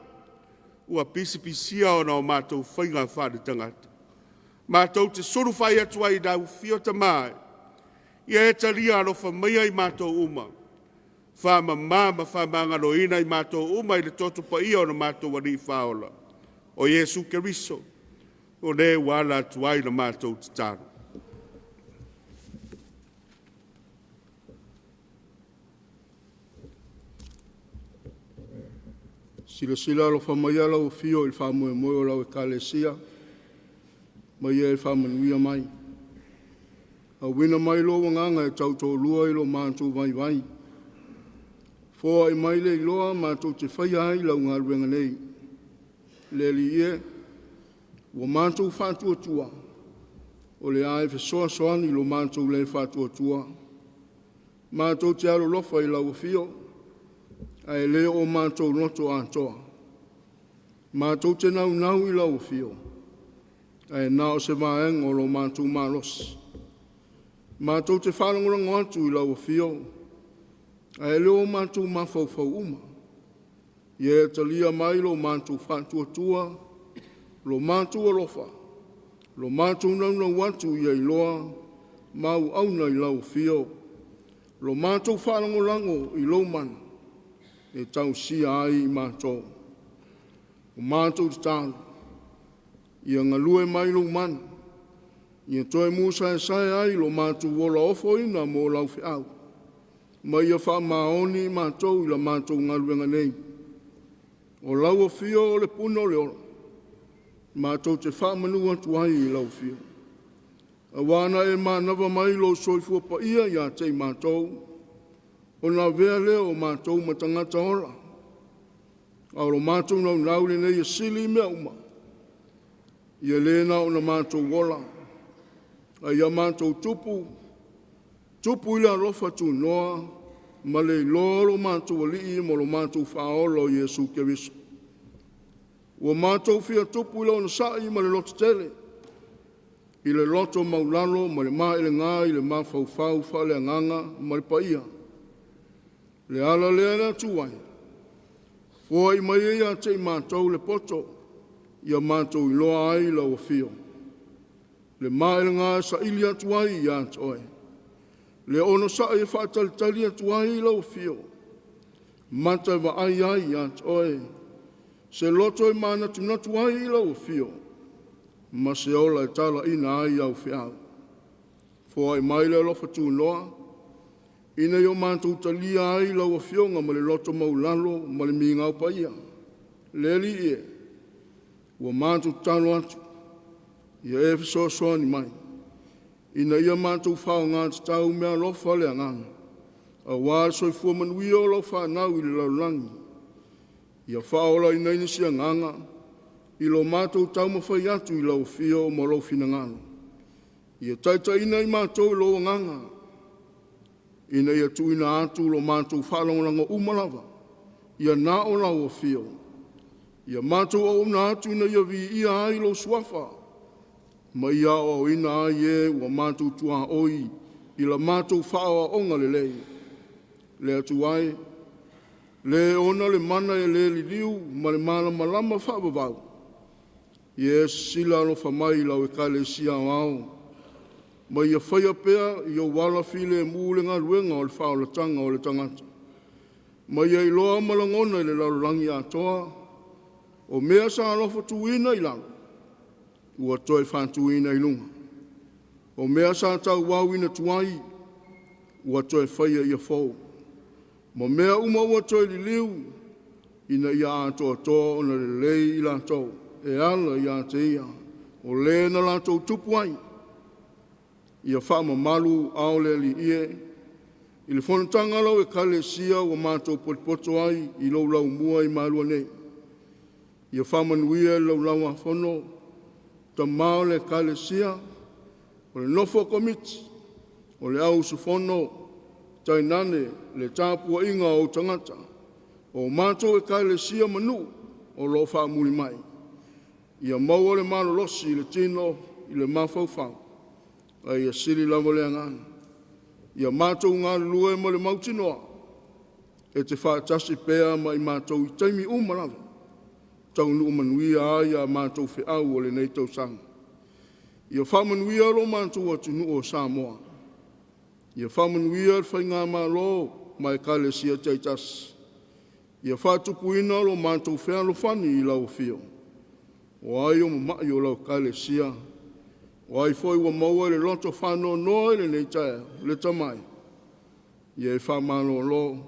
ua pisipisia ona o matou faiga faaletagata. Matou te sulufai atu ai i lau afio Tama e, ia e talia alofa maia i matou uma, faamama ma faamagaloina i matou uma i le toto paia o le matou Alii Faaola, o Iesu Keriso, o le ua ala atu ai la matou tatalo. Silasila alofa maia lau Afio i le faamoemoe o lau Ekalesia ma ia e faamanuia mai. Auina mai lou Agaga e tautoalua i lo matou vaivai. Foai mai le iloa matou te faia ai lau galuega nei. Le Alii e, ua matou faatuatua, o le a e fesoasoani i lo matou le faatuatua. Matou te alolofa i lau Afio, ae le o matou loto atoa. Matou te naunau i lau Afio, ae na o se vaega o lo matou malosi. Matou te faalagolago atu i lau Afio, ae le o matou mafaufau uma. Ia e talia mai lo matou faatuatua, lo matou alofa, lo matou naunau atu ia iloa ma auauna i lau Afio, lo matou faalagolago i lou mana e tausia ai i matou. O matou tatalo, ia galue mai lou mana, ia toe musaesae ai lo matou ola ofoina mo lau feau, ma ia faamaoni i matou i la matou galuega nei. O lau Afio o le puna o le ola, matou te faamanu atu ai i lau Afio. Auā na e manava mai lou soifua paia ia te i matou, ona avea lea o matou ma tagata ola. A o lo matou naunau lenei e sili mea uma, ia le na ona matou ola, a ia matou tupu, tupu i le alofa tunoa ma le iloa o lo matou Alii ma lo matou Faaola o Iesu Keriso. Ua matou fia tupu i le onosai ma le lototele, i le loto maualalo ma le maelega i le mafaufau faaleagaga ma le paia. Le ala lea le Atua e, foai mai ai ia te i matou le poto, ia matou iloa ai lau afio, le maelega e saili atu ai ia te oe, le onosai e faatalitali atu ai i lau afio, mata e vaai ai ia te oe, se loto e manatunatu ai i lau afio, ma se ola e talaina ai au feau. Foai mai le alofa tunoa, ina ia matou talia ai lau Afioga ma le loto maualalo ma le migao paia. Le Alii e, ua matou tatalo atu, ia e fesoasoani mai, ina ia matou faaaoga tatau meaalofa a le Agaga, aua le soifua manuia o lau fanau i le lalolagi. Ia faaolaina ai nisi agaga i lo matou taumafai atu i lau afio ma lou finagalo. Ia taitaiina i matou i lou Agaga, ina ia tuuina atu lo matou faalagolago uma lava, ia na o lau afio. Ia matou auauna atu ina ia viia ai lou Suafa, ma ia aoaoina ai e ua matou tuaoi i la matou faaaoaoga lelei. Le Atua e, le e ona le mana e le liliu ma le malamalama faavavau, ia e silasila alofa mai i lau Ekalesia Aoao, ma ia faia pea i ou ala filemu le galuega o le faaolataga o le tagata, ma ia iloa ma lagona i le lalolagi atoa, o mea sa alofa tuuina i lalo, ua toe faatuina i luga. O mea sa tauau ina tuai, ua toe faia ia fou. Ma mea uma ua toe liliu, ina ia atoatoa ona lelei i latou e ala ia te Ia, o le na latou tupu ai. Ia faamamalu ao le Alii e, i le fonotaga a lau Ekalesia ua matou potopoto ai i lou laumua i Malua nei. Ia faamanuia i le Laulau-a-Fono, Tama o le Ekalesia, o le nofo a Komiti, o le au usufono, tainane le tapuaiga a ou tagata, o matou Ekalesia ma nuu o lo o faamuli mai. Ia maua le malolosi i le tino i le mafaufau, a ia sili lava le agaga, ia matou galulue ma le mautinoa e te faatasi pea ma i matou i taimi uma lava, taunuu manuia ai a matou feau o lenei tausaga. Ia faamanuia lo matou atunuu o Samoa, ia faamanuia le Faigamalo ma Ekalesia taitasi. Ia faatupuina lo matou fealofani i lau afio. O ai o mamai o lau Ekalesia? O ai foi ua maua i le loto faanoanoa i lenei taeao le tamai? Ia e faamalolo.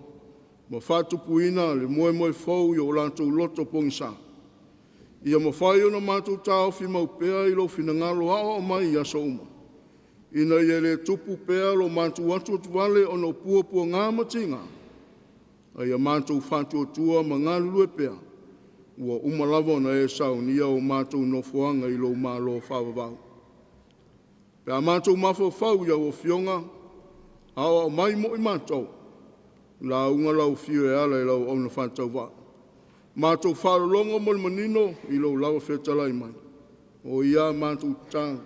ma faatupuina le moemoe fou i o latou loto pogisa. Ia mafai ona matou taofi mau pea i lou finagalo aoao mai i aso uma, ina ia le tupu pea lo matou atuatuvale ona o puapuaga ma tiga, a ia matou faatuatua ma galulue pea, ua uma lava ona e saunia o matou nofoaga i lou malo faavavau. Pe a matou mafaufau i au Afioga, aoao mai mo i matou, lauga lau Afio e ala i lau auauna faatauvaa. Matou faalologo ma le manino i lou lava fetalai mai. O ia a matou tatalo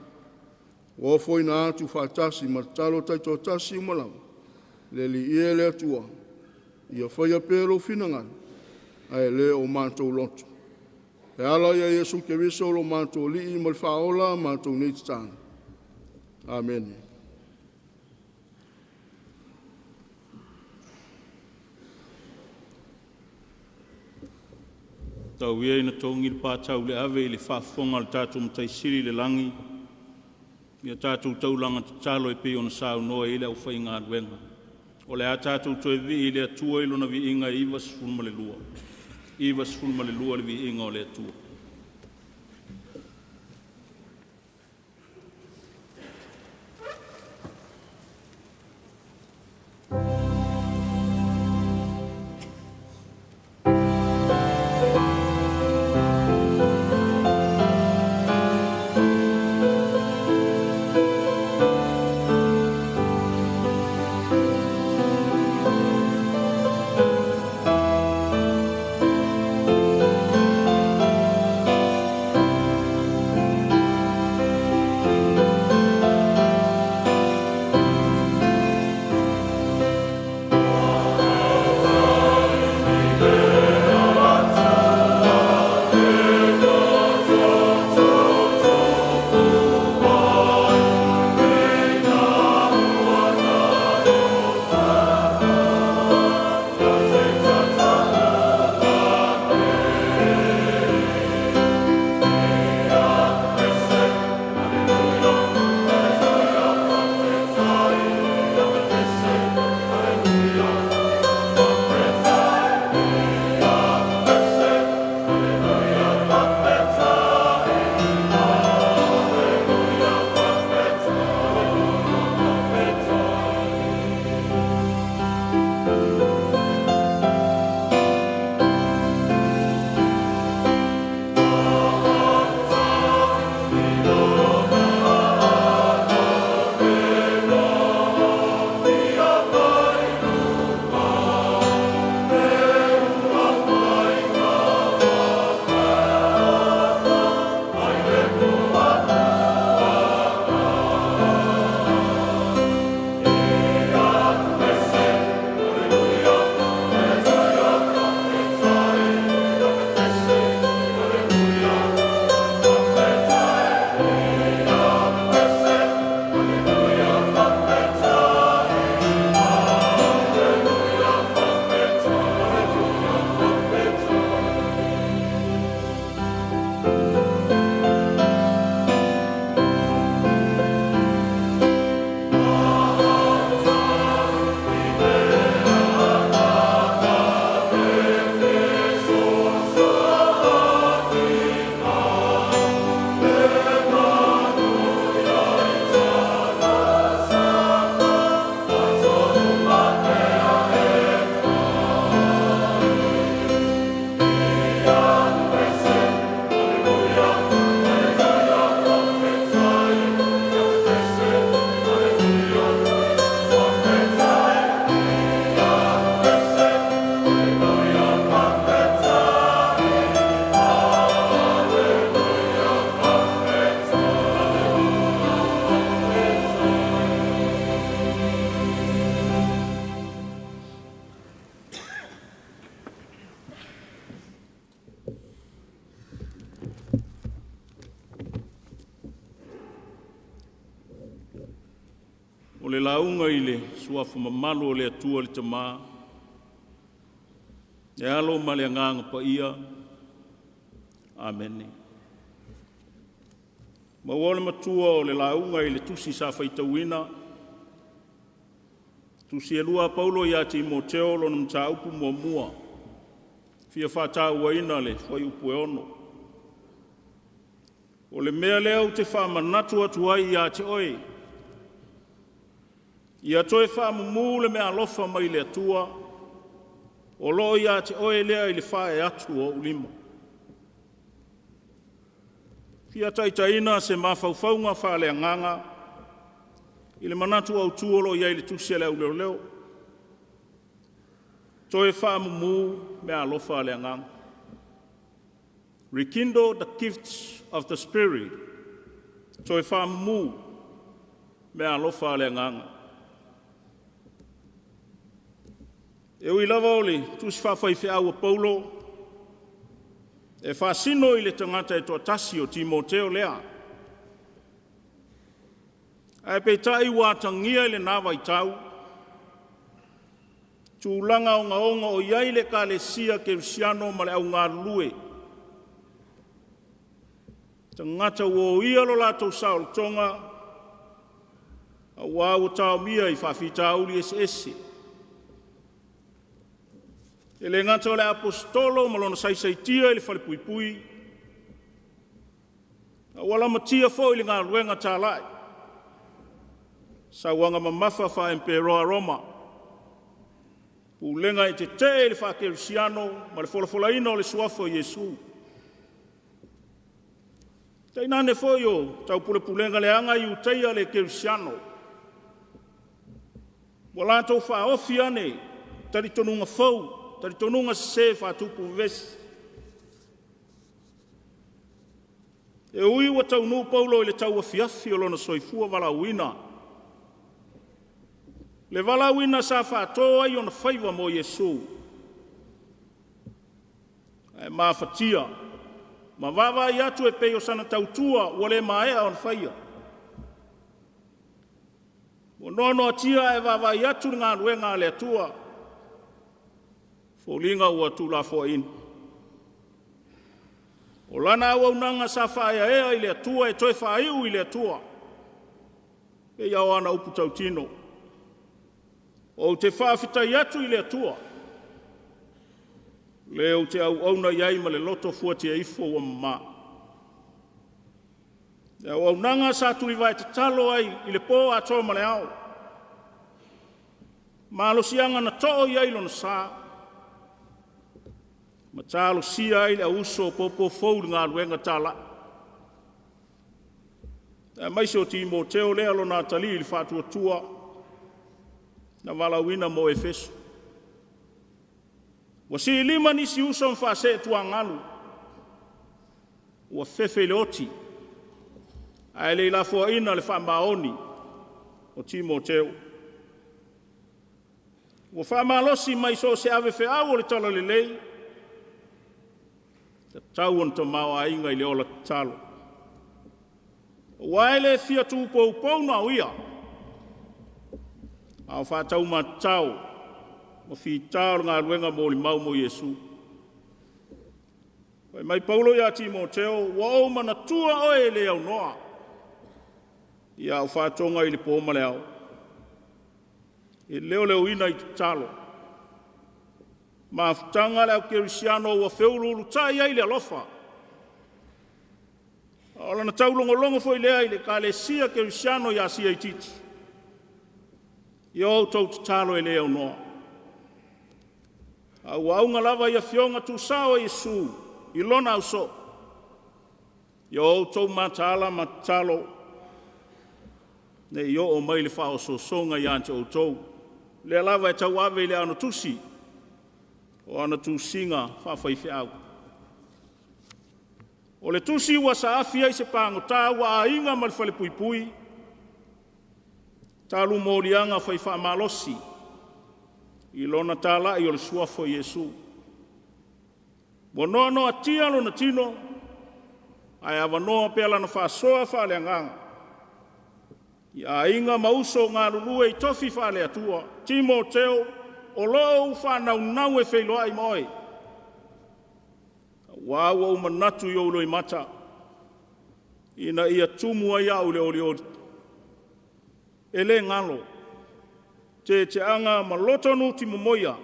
ua ofoina atu faatasi ma tatalo taitoatasi uma lava, le Alii e, le Atua, ia faia pea lou finagalo ae le o matou loto. E ala ia Iesu Keriso lo matou Alii ma le Faaola a matou nei tatalo. Amene. Tau ia ina togi le pātau le ave i le faafofoga a le tatou Matai Sili i le lagi i a tatou taulaga tatalo e pei ona saunoa i ai le aufaigaluega. O le a tatou toe vivii i le Atua i Lona viiga e 92, 92 le viiga o le Atua. O le lauga i le Suafa mamalu o le Atua le Tama, le Alo ma le Agaga Paia. Amene. Maua le matua o le lauga i le tusi sa faitauina, Tusi e lua a Paulo ia Timoteo, lona mataupu muamua, fia faatauaina le fuaiupu e 6. O le mea lea ou te faamanatu atu ai ia te oe, ia toe faamumu le meaalofa mai le Atua o lo o ia te oe lea i le faaee atu o ou lima. Fia taitaiina se mafaufauga faaleagaga i le manatu autu o lo o i ai i le tusi a le Au Leoleo. Toe faamumu meaalofa a le agaga. Rekindle the gifts of the spirit. Toe faamumu meaalofa a le agaga. E ui lava o le tusi faafaifeau a Paulo e faasino i le tagata e toatasi o Timoteo lea, ae peitai ua atagia i lena vaitau tulaga ogaoga o i ai le Ekalesia Kerisiano ma le au galulue, tagata ua oia lo latou saolotoga aua ua taomia i faafitauli eseese. E le gata o le Aposetolo ma lona saisaitia i le falepuipui, a ua lamatia foi i le galuega talai, sauaga mamafa faa-Emperoa Roma, pulega e tetee i le faakerisiano ma le folafolaina o le Suafa o Iesu. Tainane foi o taupulepulega leaga a Iutaia le kerisiano, ua latou faaofi ane talitonuga fou, talitonuga sese faatupu vevesi. E ui ua taunuu Paulo i le tauafiafi o lona soifua valaauina, le valaauina sa faato ai ona faiva mo Iesu, ae mafatia ma vaavaai atu e pei o sana tautua ua le maea ona faia. Ua noanoatia ae vaavaai atu i le galuega a le Atua, foliga ua tuulafoaiina. O lana auaunaga sa faaeaea i le Atua e toe faaiu i le Atua, pei lava o ana upu tautino, “Ou te faafetai atu i le Atua, le ou te auauna i ai ma le loto fuatia ifo ua mama.” Le auaunaga sa tulivae tatalo ai i le po atoa ma le ao, malosiaga na too i ai lona sa, ma talosia ai le au uso popo fou i le galuega talai, aemaise o Timoteo lea lona atalii i le faatuatua na valaauina mo Efeso. Ua siilima nisi uso ma faaseetuagalu, ua fefe i le oti, ae le i lafoaiina le faamaoni o Timoteo. Ua faamalosi mai so o se avefeau o le talalelei, e tatau ona tamaoaiga i le ola tatalo. Aua e le fia tupoupou na o ia, a o faataumatatao ma fita o le galuega molimau mo Iesu. Fai mai Paulo ia Timoteo, “Ua ou manatua oe e le aunoa, i au faatoga i le po ma le ao, e leoleoina i tatalo.” Mafutaga a le au kerisiano ua feuluulutai ai le alofa, a o lana taulogologo foi lea i le Ekalesia Kerisiano i Asia Itiiti, ia outou tatalo e le aunoa, a ua auga lava i afioga tuusao a Iesu i lona ausoo, ia outou mataala ma tatalo, ne i oo mai le faaosoosoga ia te outou. O lea lava e tauave i le anotusi o ana tusiga faafaifeau. O le tusi ua saafi ai se pagota ua aiga ma le falepuipui, talu moliaga fai faamalosi i lona talai o le Suafa o Iesu. Ua noanoatia lona tino, ae avanoa pea lana faasoa faaleagaga i aiga ma uso galulue i tofi faale-Atua. Timoteo, o lo o ou faanaunau e feiloai ma oe, aua ua ou manatu i ou loimata, ina ia tumu ai au i le olioli. E le galo, Teteaga ma loto nuti momoia,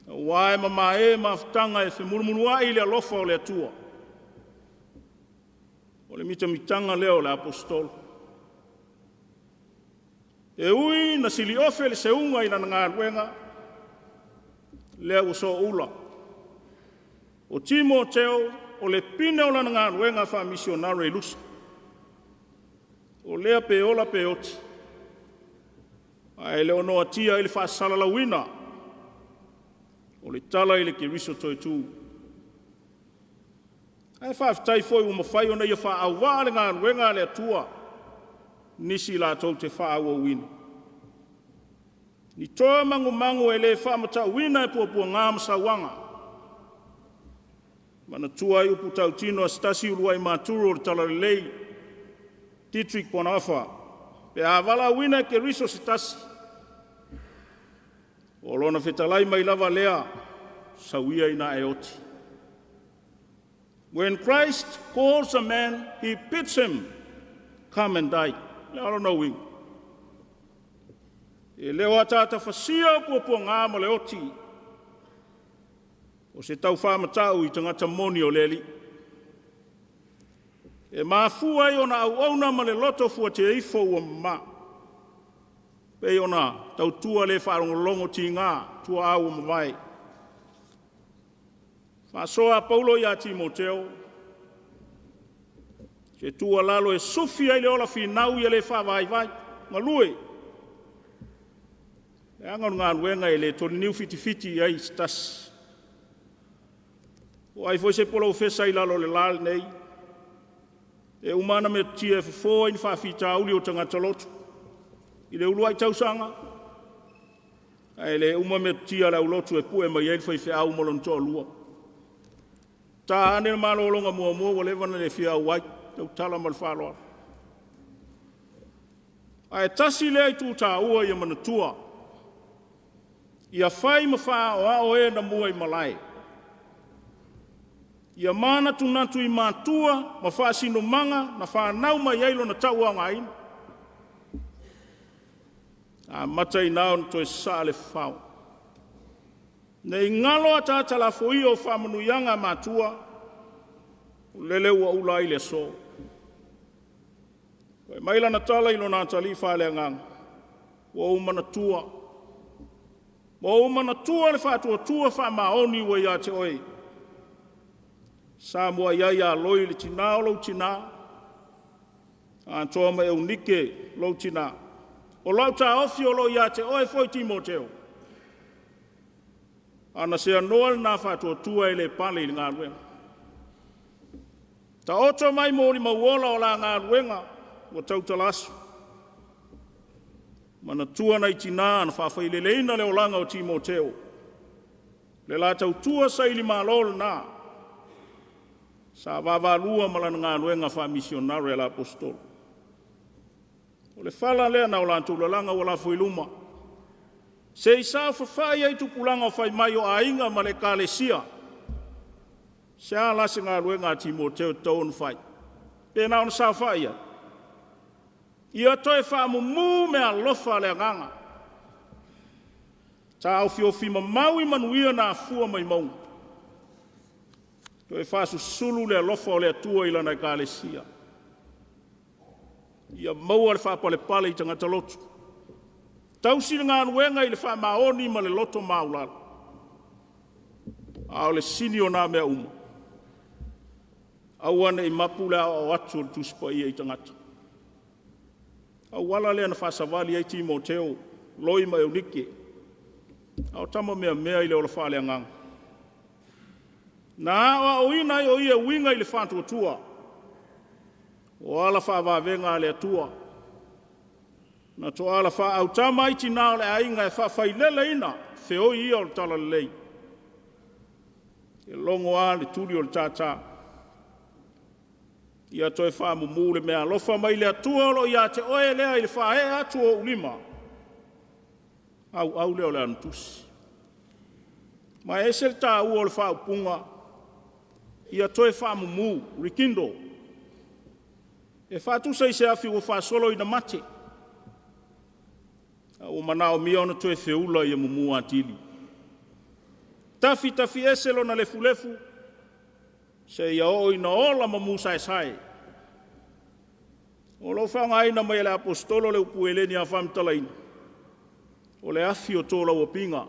aua e mamae mafutaga e femulumuluai i le alofa o le Atua. O le mitamitaga lea o le Aposetolo. E ui na siliofe le seuga i lana galuega, lea ua sooula. O Timoteo o le pine o lana galuega faamisionare i Lusa. O lea pe ola pe oti, ae le o noatia ai le faasalalauina o le tala i le Keriso toetu. Ae faafetai foi ua mafai ona ia faaauvaa le galuega a le Atua nisi latou te faaauauina. Ni toa magumagu e le faamatauina e puapuaga ma sauaga. Manatua ai upu tautino a se tasi uluai maturu o le Talalelei, Dietrich Bonhoeffer, pe a valaauina e Keriso se tasi, o lona fetalai mai lava lea, sau ia ina e oti. When Christ calls a man, he bids him come and die. O le a lona uiga? E le o ataata fasia puapuaga ma le oti, o se taufaamatau i tagata moni o le Alii. E mafua ai ona auauna ma le loto fuateaifo ua mama, pei ona tautua le faalogologo tiga tuaa ua mavae. Faasoa a Paulo ia Timoteo, se tuualalo e sufi ai le ola finau ia le faavaivai, galue, leaga o le galuega e le toliniu fitifiti i ai se tasi. O ai foi se polofesa i lalo o le la lenei, e uma ana metotia e fofo ai ni faafitauli o tagata lotu i le uluai tausaga, ae le uma metotia a le aulotu e pue mai ai le faifeau ma lona toalua. Ta ane le malologa muamua ua leva ona le fia auai, tautala ma le faaaloalo. Ae tasi lea itu taua ia manatua, ia fai ma faaaoao e na mua i malae, ia manatunatu i matua ma faasinomaga na fanau mai ai lona tauaogaina. Amata i ina ona toe sasaa le fao. Ne i galo ataata lafoia o faamanuiaga a matua, o lele ua ula ai le aso. Fai mai lana tala i lona atalii faaleagaga, ua ou manatua, ua ou manatua le faatuatua faamaoni ua ia te oe, sa muai ai ia Loi le tina o lou tina, atoa ma Eunike lou tina. O lau taofi o lo o ia te oe foi Timoteo, ana seanoa lena faatuatua e le pale i le galuega. Taoto mai molimau ola o la galuega ua tautala aso. Manatua nai tina na faafaileleina le olaga o Timoteo, le la tautua sailimalo lena sa vaavaalua ma lana galuega faamisionare a le Aposetolo. O le fala lea na o latou lalaga ua lafo i luma, se i saofafai ai tupulaga o fai mai o aiga ma le Ekalesia. Se a la se galuega a Timoteo e tatau ona fai? Pe na ona saofai ai? Ia toe faamumu meaalofa a le agaga, taofiofi mamau i manuia na afua mai mauga, toe faasusulu le alofa o le Atua i lana Ekalesia. Ia maua le faapalepale i tagata lotu, tausi le galuega i le faamaoni ma le loto maualalo. A o le sili o na mea uma, aua ne i mapu le aoao atu o le Tusi Paia i tagata. Auala lea na faasavali ai Timoteo, Loi ma Eunike, a o tama meamea i le ola faaleagaga. Na aoaoina ai o ia e uiga i le faatuatua, o ala faavavega a le Atua, na toala faaautama ai tina o le aiga e faafaileleina feoi ia o le talalelei. E logo lava le tuli o le tātā, ia toe faamumu le meaalofa mai le Atua o lo o ia te oe lea i le faaee atu o ou lima, auau lea o le amitusi. Ma e ese le taua o le faaupuga, ia toe faamumu, rekindle. E faatusa i se afi ua faasolo ina mate. A ua manaomia ona toe feula ia mumu atili. Tafitafiese lona lefulefu, seia oo ina ola ma mu saesae. O lo o faaaogaina mai e le Aposetolo le upu Heleni a faamatalaina, o le afi o tolauapiga.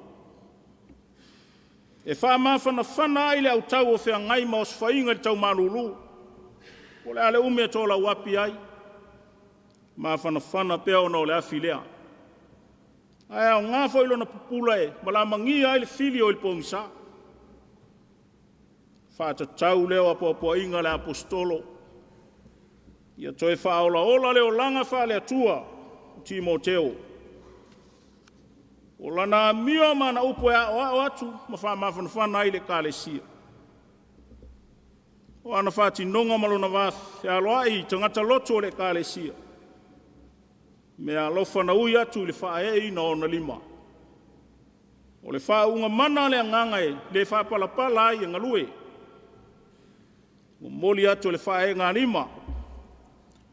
E faamafanafana ai le autau o feagai ma osofaiga i le tau malulu. Po o le a le umi e tolauapi ai, mafanafana pea ona o le afi lea. Ae aoga foi lona pupula e malamagia ai le fili o i le pogisa. Faatatau lea o apoapoaiga a le Aposetolo, ia toe faaolaola le olaga faale-Atua o Timoteo. O lana amio ma ana upu e aoao atu ma faamafanafana ai le Ekalesia. O ana faatinoga ma lona va fealoai i tagata lotu o le Ekalesia, meaalofa na ui atu i le faaeeina o ona lima. O le faauuga mana a le Agaga e le faapalapala ai e galue. Momoli atu e le faaeegalima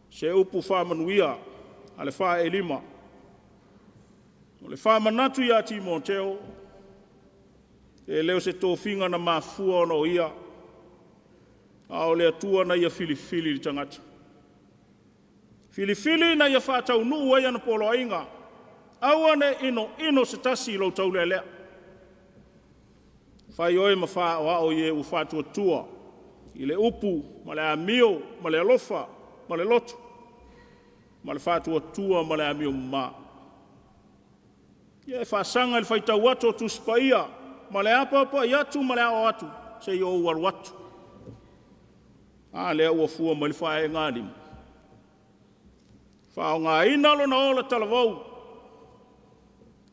se upu faamanuia a le faaee lima. O le faamanatu ia Timoteo, e le o se tofiga na mafua ona o ia, a o le Atua na ia filifili le tagata. Filifili ina ia faataunuu ai ana poloaiga. Aua ne i inoino se tasi i lou taulealea. Fai oe ma faaoao i e ua faatuatua i le upu ma le amio ma le alofa ma le loto ma le faatuatua ma le amiomama. Ia e faasaga i le faitau atu o Tusi Paia ma le apoapoai atu ma le aoao atu seia ou alu atu. A lea ua fua mai le faaeegalima? Faaaogaina lona ola talavou,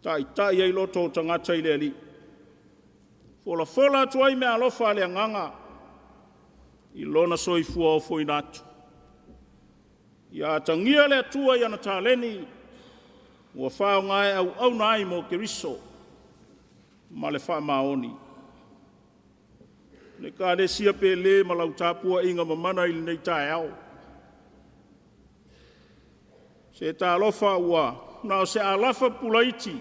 taitai ai loto o tagata i le Alii, folafola atu ai meaalofa a le agaga i lona soifua ofoina atu. Ia atagia le Atua i ana taleni ua faaaoga e auauna ai mo Keriso ma le faamaoni. Le Ekalesia pele ma lau tapuaiga mamana i lenei taeao, se talofa ua na o se alafa pupula iti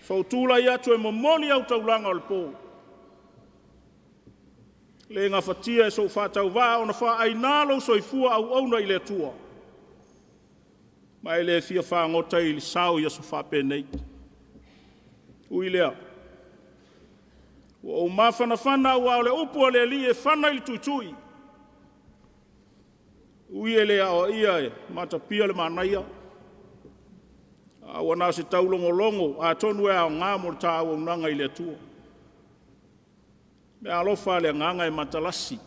sou tulai atu e momoli au taulaga o le po. E le gafatia e sou faatauvaa ona faaaina lou soifua auauna i le Atua, ma e le fia fagota i le sao i aso faapenei. Ui i lea, ua ou mafanafana aua o le upu a le Alii e fana i le tuitui. Ui e le aoaia e matapia le manaia, a ua na o se taulogologo atonu e aoga mo le ta auaunaga i le Atua. Meaalofa a le agaga e matalasi,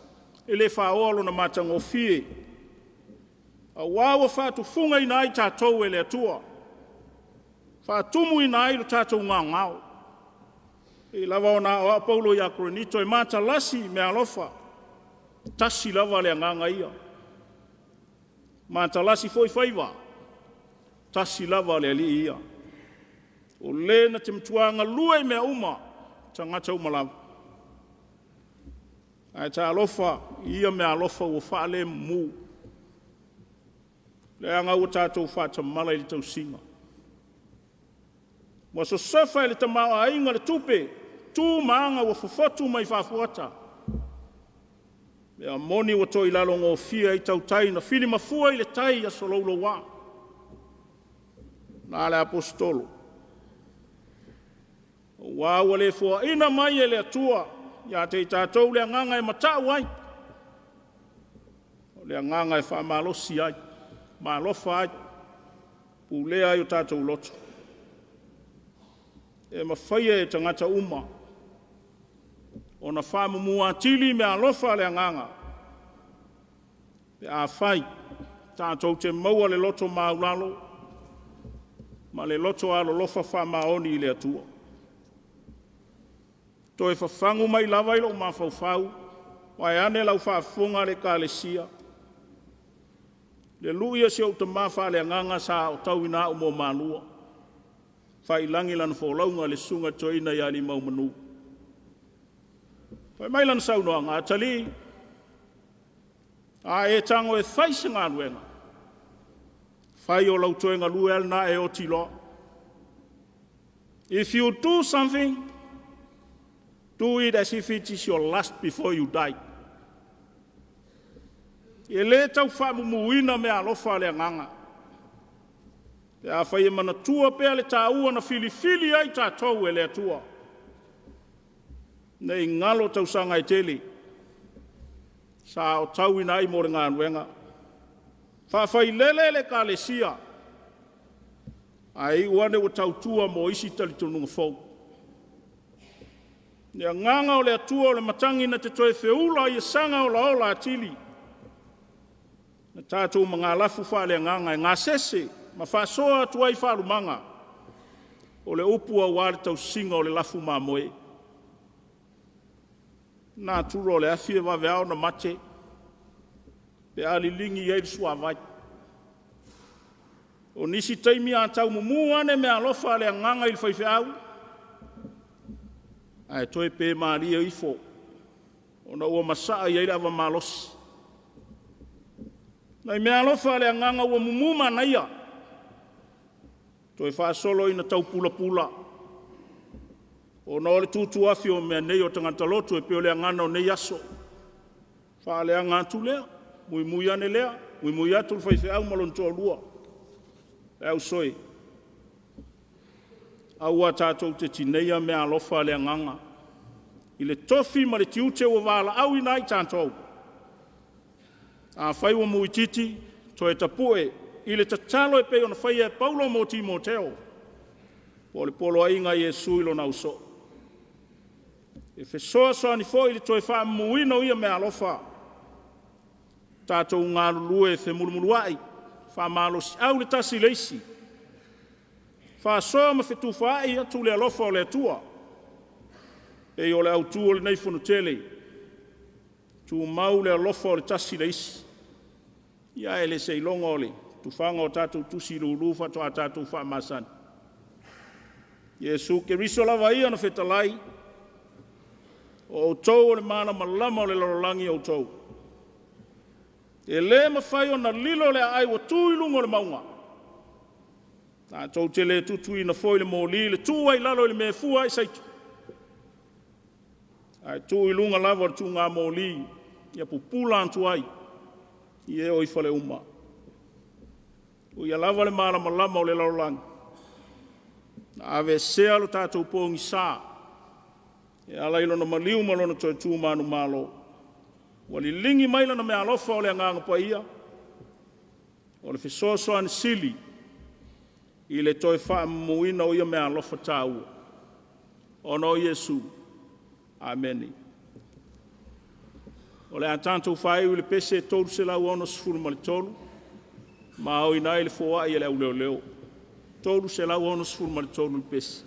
e le faoa lona matagofie, aua ua faatufugaina ai tatou e le Atua, faatumuina ai lo tatou gaogao. E pei lava ona aoao Paulo ia Korinito, e matalasi i meaalofa, e tasi lava le agaga ia. Matalasi foi faiva, tasi lava le Alii ia. O Le na te matua galue i mea uma, tagata uma lava. Ae talofa i ia meaalofa ua faalemumu, leaga ua tatou faatamala i le tausiga. Ua sosofa e le tamaoaiga le tupe, tu ma aga ua fofotu mai faafuata. Mea moni ua toilalogofie ai tautai na filimafua i le tai i aso louloua. Na a le Aposetolo, aua ua le foaina mai e le Atua ia te i tatou le agaga e mata'u ai, o le agaga e faamalosi ai, maalofa ai, pulea ai o tatou loto. E mafaia e tagata uma ona faamumu atili meaalofa a le agaga pe afai tatou te maua le loto maualalo ma le loto alolofa faamaoni i le Atua. Toe fafagu mai lava i lou mafaufau, vaeane lau faafofoga le Ekalesia, le lui a si ou tama faaleagaga sa aotauina au mo Malua, faiilagi lana folauga le susuga i le toeaina ia Aliimaumanu. Fai mai lana saunoaga, “Atalii, a e tago e fai se galuega, Fai o lau toe galue lava lena e oti loa. If you do something, do it as if it is your last before you die. E le tau faamumuina meaalofa a le agaga. Pe afai e manatua pea le taua na filifili ai tatou e le Atua, ne i galo tausaga e tele sa aotauina ai mo le galuega. Faafailele le Ekalesia, ae iu ane ua tautua mo isi talitonuga fou. Le agaga o le Atua o le matagi na te toe feula ai e saga olaola atili, na tatou magalafu faaleagaga e gasese ma faasoa atu ai faalumaga o le upu aua le tausiga o le lafu mamoe. Natura o le afi e vave lava ona mate pe a liligi i ai le suavai. O nisi taimi a tau mumu ane meaalofa a le agaga i le faifeau, ae toe pe malie ifo ona ua masaa i ai le ava malosi. Nai meaalofa a le agaga ua mumu manaia, toe faasolo ina tau pulapula, ona o le tutuafi o mea nei o tagata lotu e pei o le gagana o nei aso. Faaleaga atu lea, muimui ane lea, muimui atu le faifeau ma lona toalua. Le au soe, aua tatou te tineia meaalofa a le agaga i le tofi ma le tiute ua valaauina ai tatou. Afai ua muititi, toe tapue i le tatalo e pei ona faia e Paulo mo Timoteo, po o le poloaiga a Iesu i lona ausoo. E fesoasoani foi i le toe faamumuina o ia meaalofa, tatou galulue femulumuluai, faamalosiau le tasi i le isi, faasoa ma fetufaai atu le alofa o le Atua. E pei o le autu o lenei Fonotele, tumau le alofa o le tasi i le isi. Ia ae le seiloga o le tufaga o tatou tusi lulu faatoa tatou faamasani. Iesu Keriso lava ia na fetalai, “O outou o le malamalama o le lalolagi outou.” E le mafai ona lilo le aai ua tu i luga o le mauga, tatou te le tutuina foi le moli le tuu ai i lalo i le mea e fua ai saito, ae tuu i luga lava o le tugamoli ia pupula atu ai i e o i fale uma. O ia lava le malamalama o le lalolagi, na aveesea lo tatou pogisa e ala i Lona maliu ma Lona toe tu manumalo, ua liligi mai Lana meaalofa o le Agaga Paia, o le fesoasoani sili i le toe faamumuina o ia meaalofa taua, ona o Iesu. Amene. O le a tatou faaiu i le pese 363, ma aoina ai le foai a le auleoleo. 363 le pese.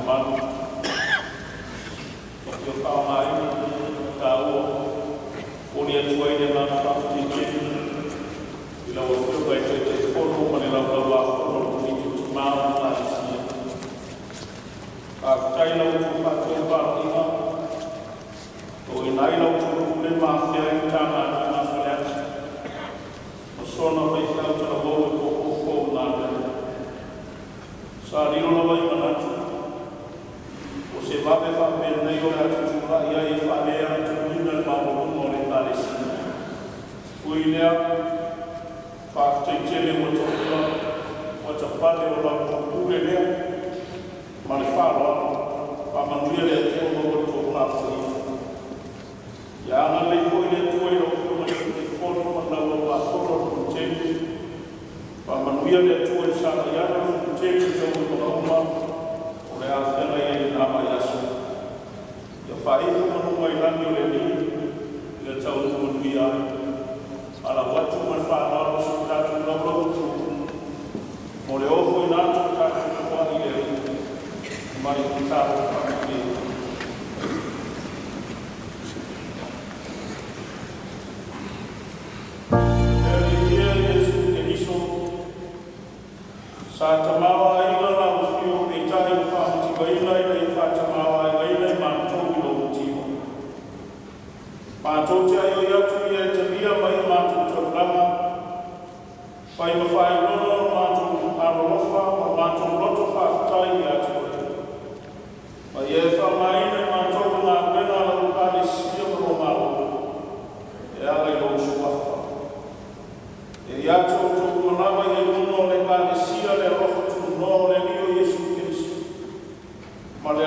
Mamalu ia faaaogaina lenei taua momoli atu ai le agaga faafetai tele i lau Afioga i le Taitaifono ma le Laulau-a-Fono a le Komiti o Tina ma Ekalesia. Faafetai i la outou faatofalaiga ua toeaina ai la outou pule ma afea ai le Matagaluega a Faleata ma sona faifeau talavou e puopoo foi i galuega. Sa lilo lava i manatu o se vave faapenei o le a tutulai ai e faaleaganatuina le maualuga o le Ekalesia. Ui i lea, faafetai tele ua to'ea matapale o la outou pule lea ma le faaaloalo. Faamanuia le Atua maua le tofa foia. Ia agalelei foi le Atua i lau Afioga i le Taitaifono ma le Laulau-a-Fono a le Fonotele. Faamanuia le Atua i le sagai atu o le Fonotele i taualumaga uma o le a feagai ai i lena vaiaso. Ia faaifu manu mai lagi o le Alii i le taunuu manuia ai. Valaau atu ma le faaaloalo si o tatou Laulau-a-Fono mo le ofoina atu o tatou foai i le Alii ma le tatalo faamanuia. Le Alii ē Iesu Keriso, sa tamaoaiga lau afio, peitai ua faamativaina ina ia faatamaoaigaina i matou i lou mativa. Matou te aioi atu ia e talia mai a matou taulaga, fai ma faailoga o lo matou alolofa ma lo matou loto faafetai ia te Oe, ma ia e faaaogaina e matou le galuega a lau Ekalesia ma lou Malo e ala i lou Suafa. Ia ia te outou uma lava i luga o le Ekalesia le alofa tunoa o le Alii o Iesu Keriso ma le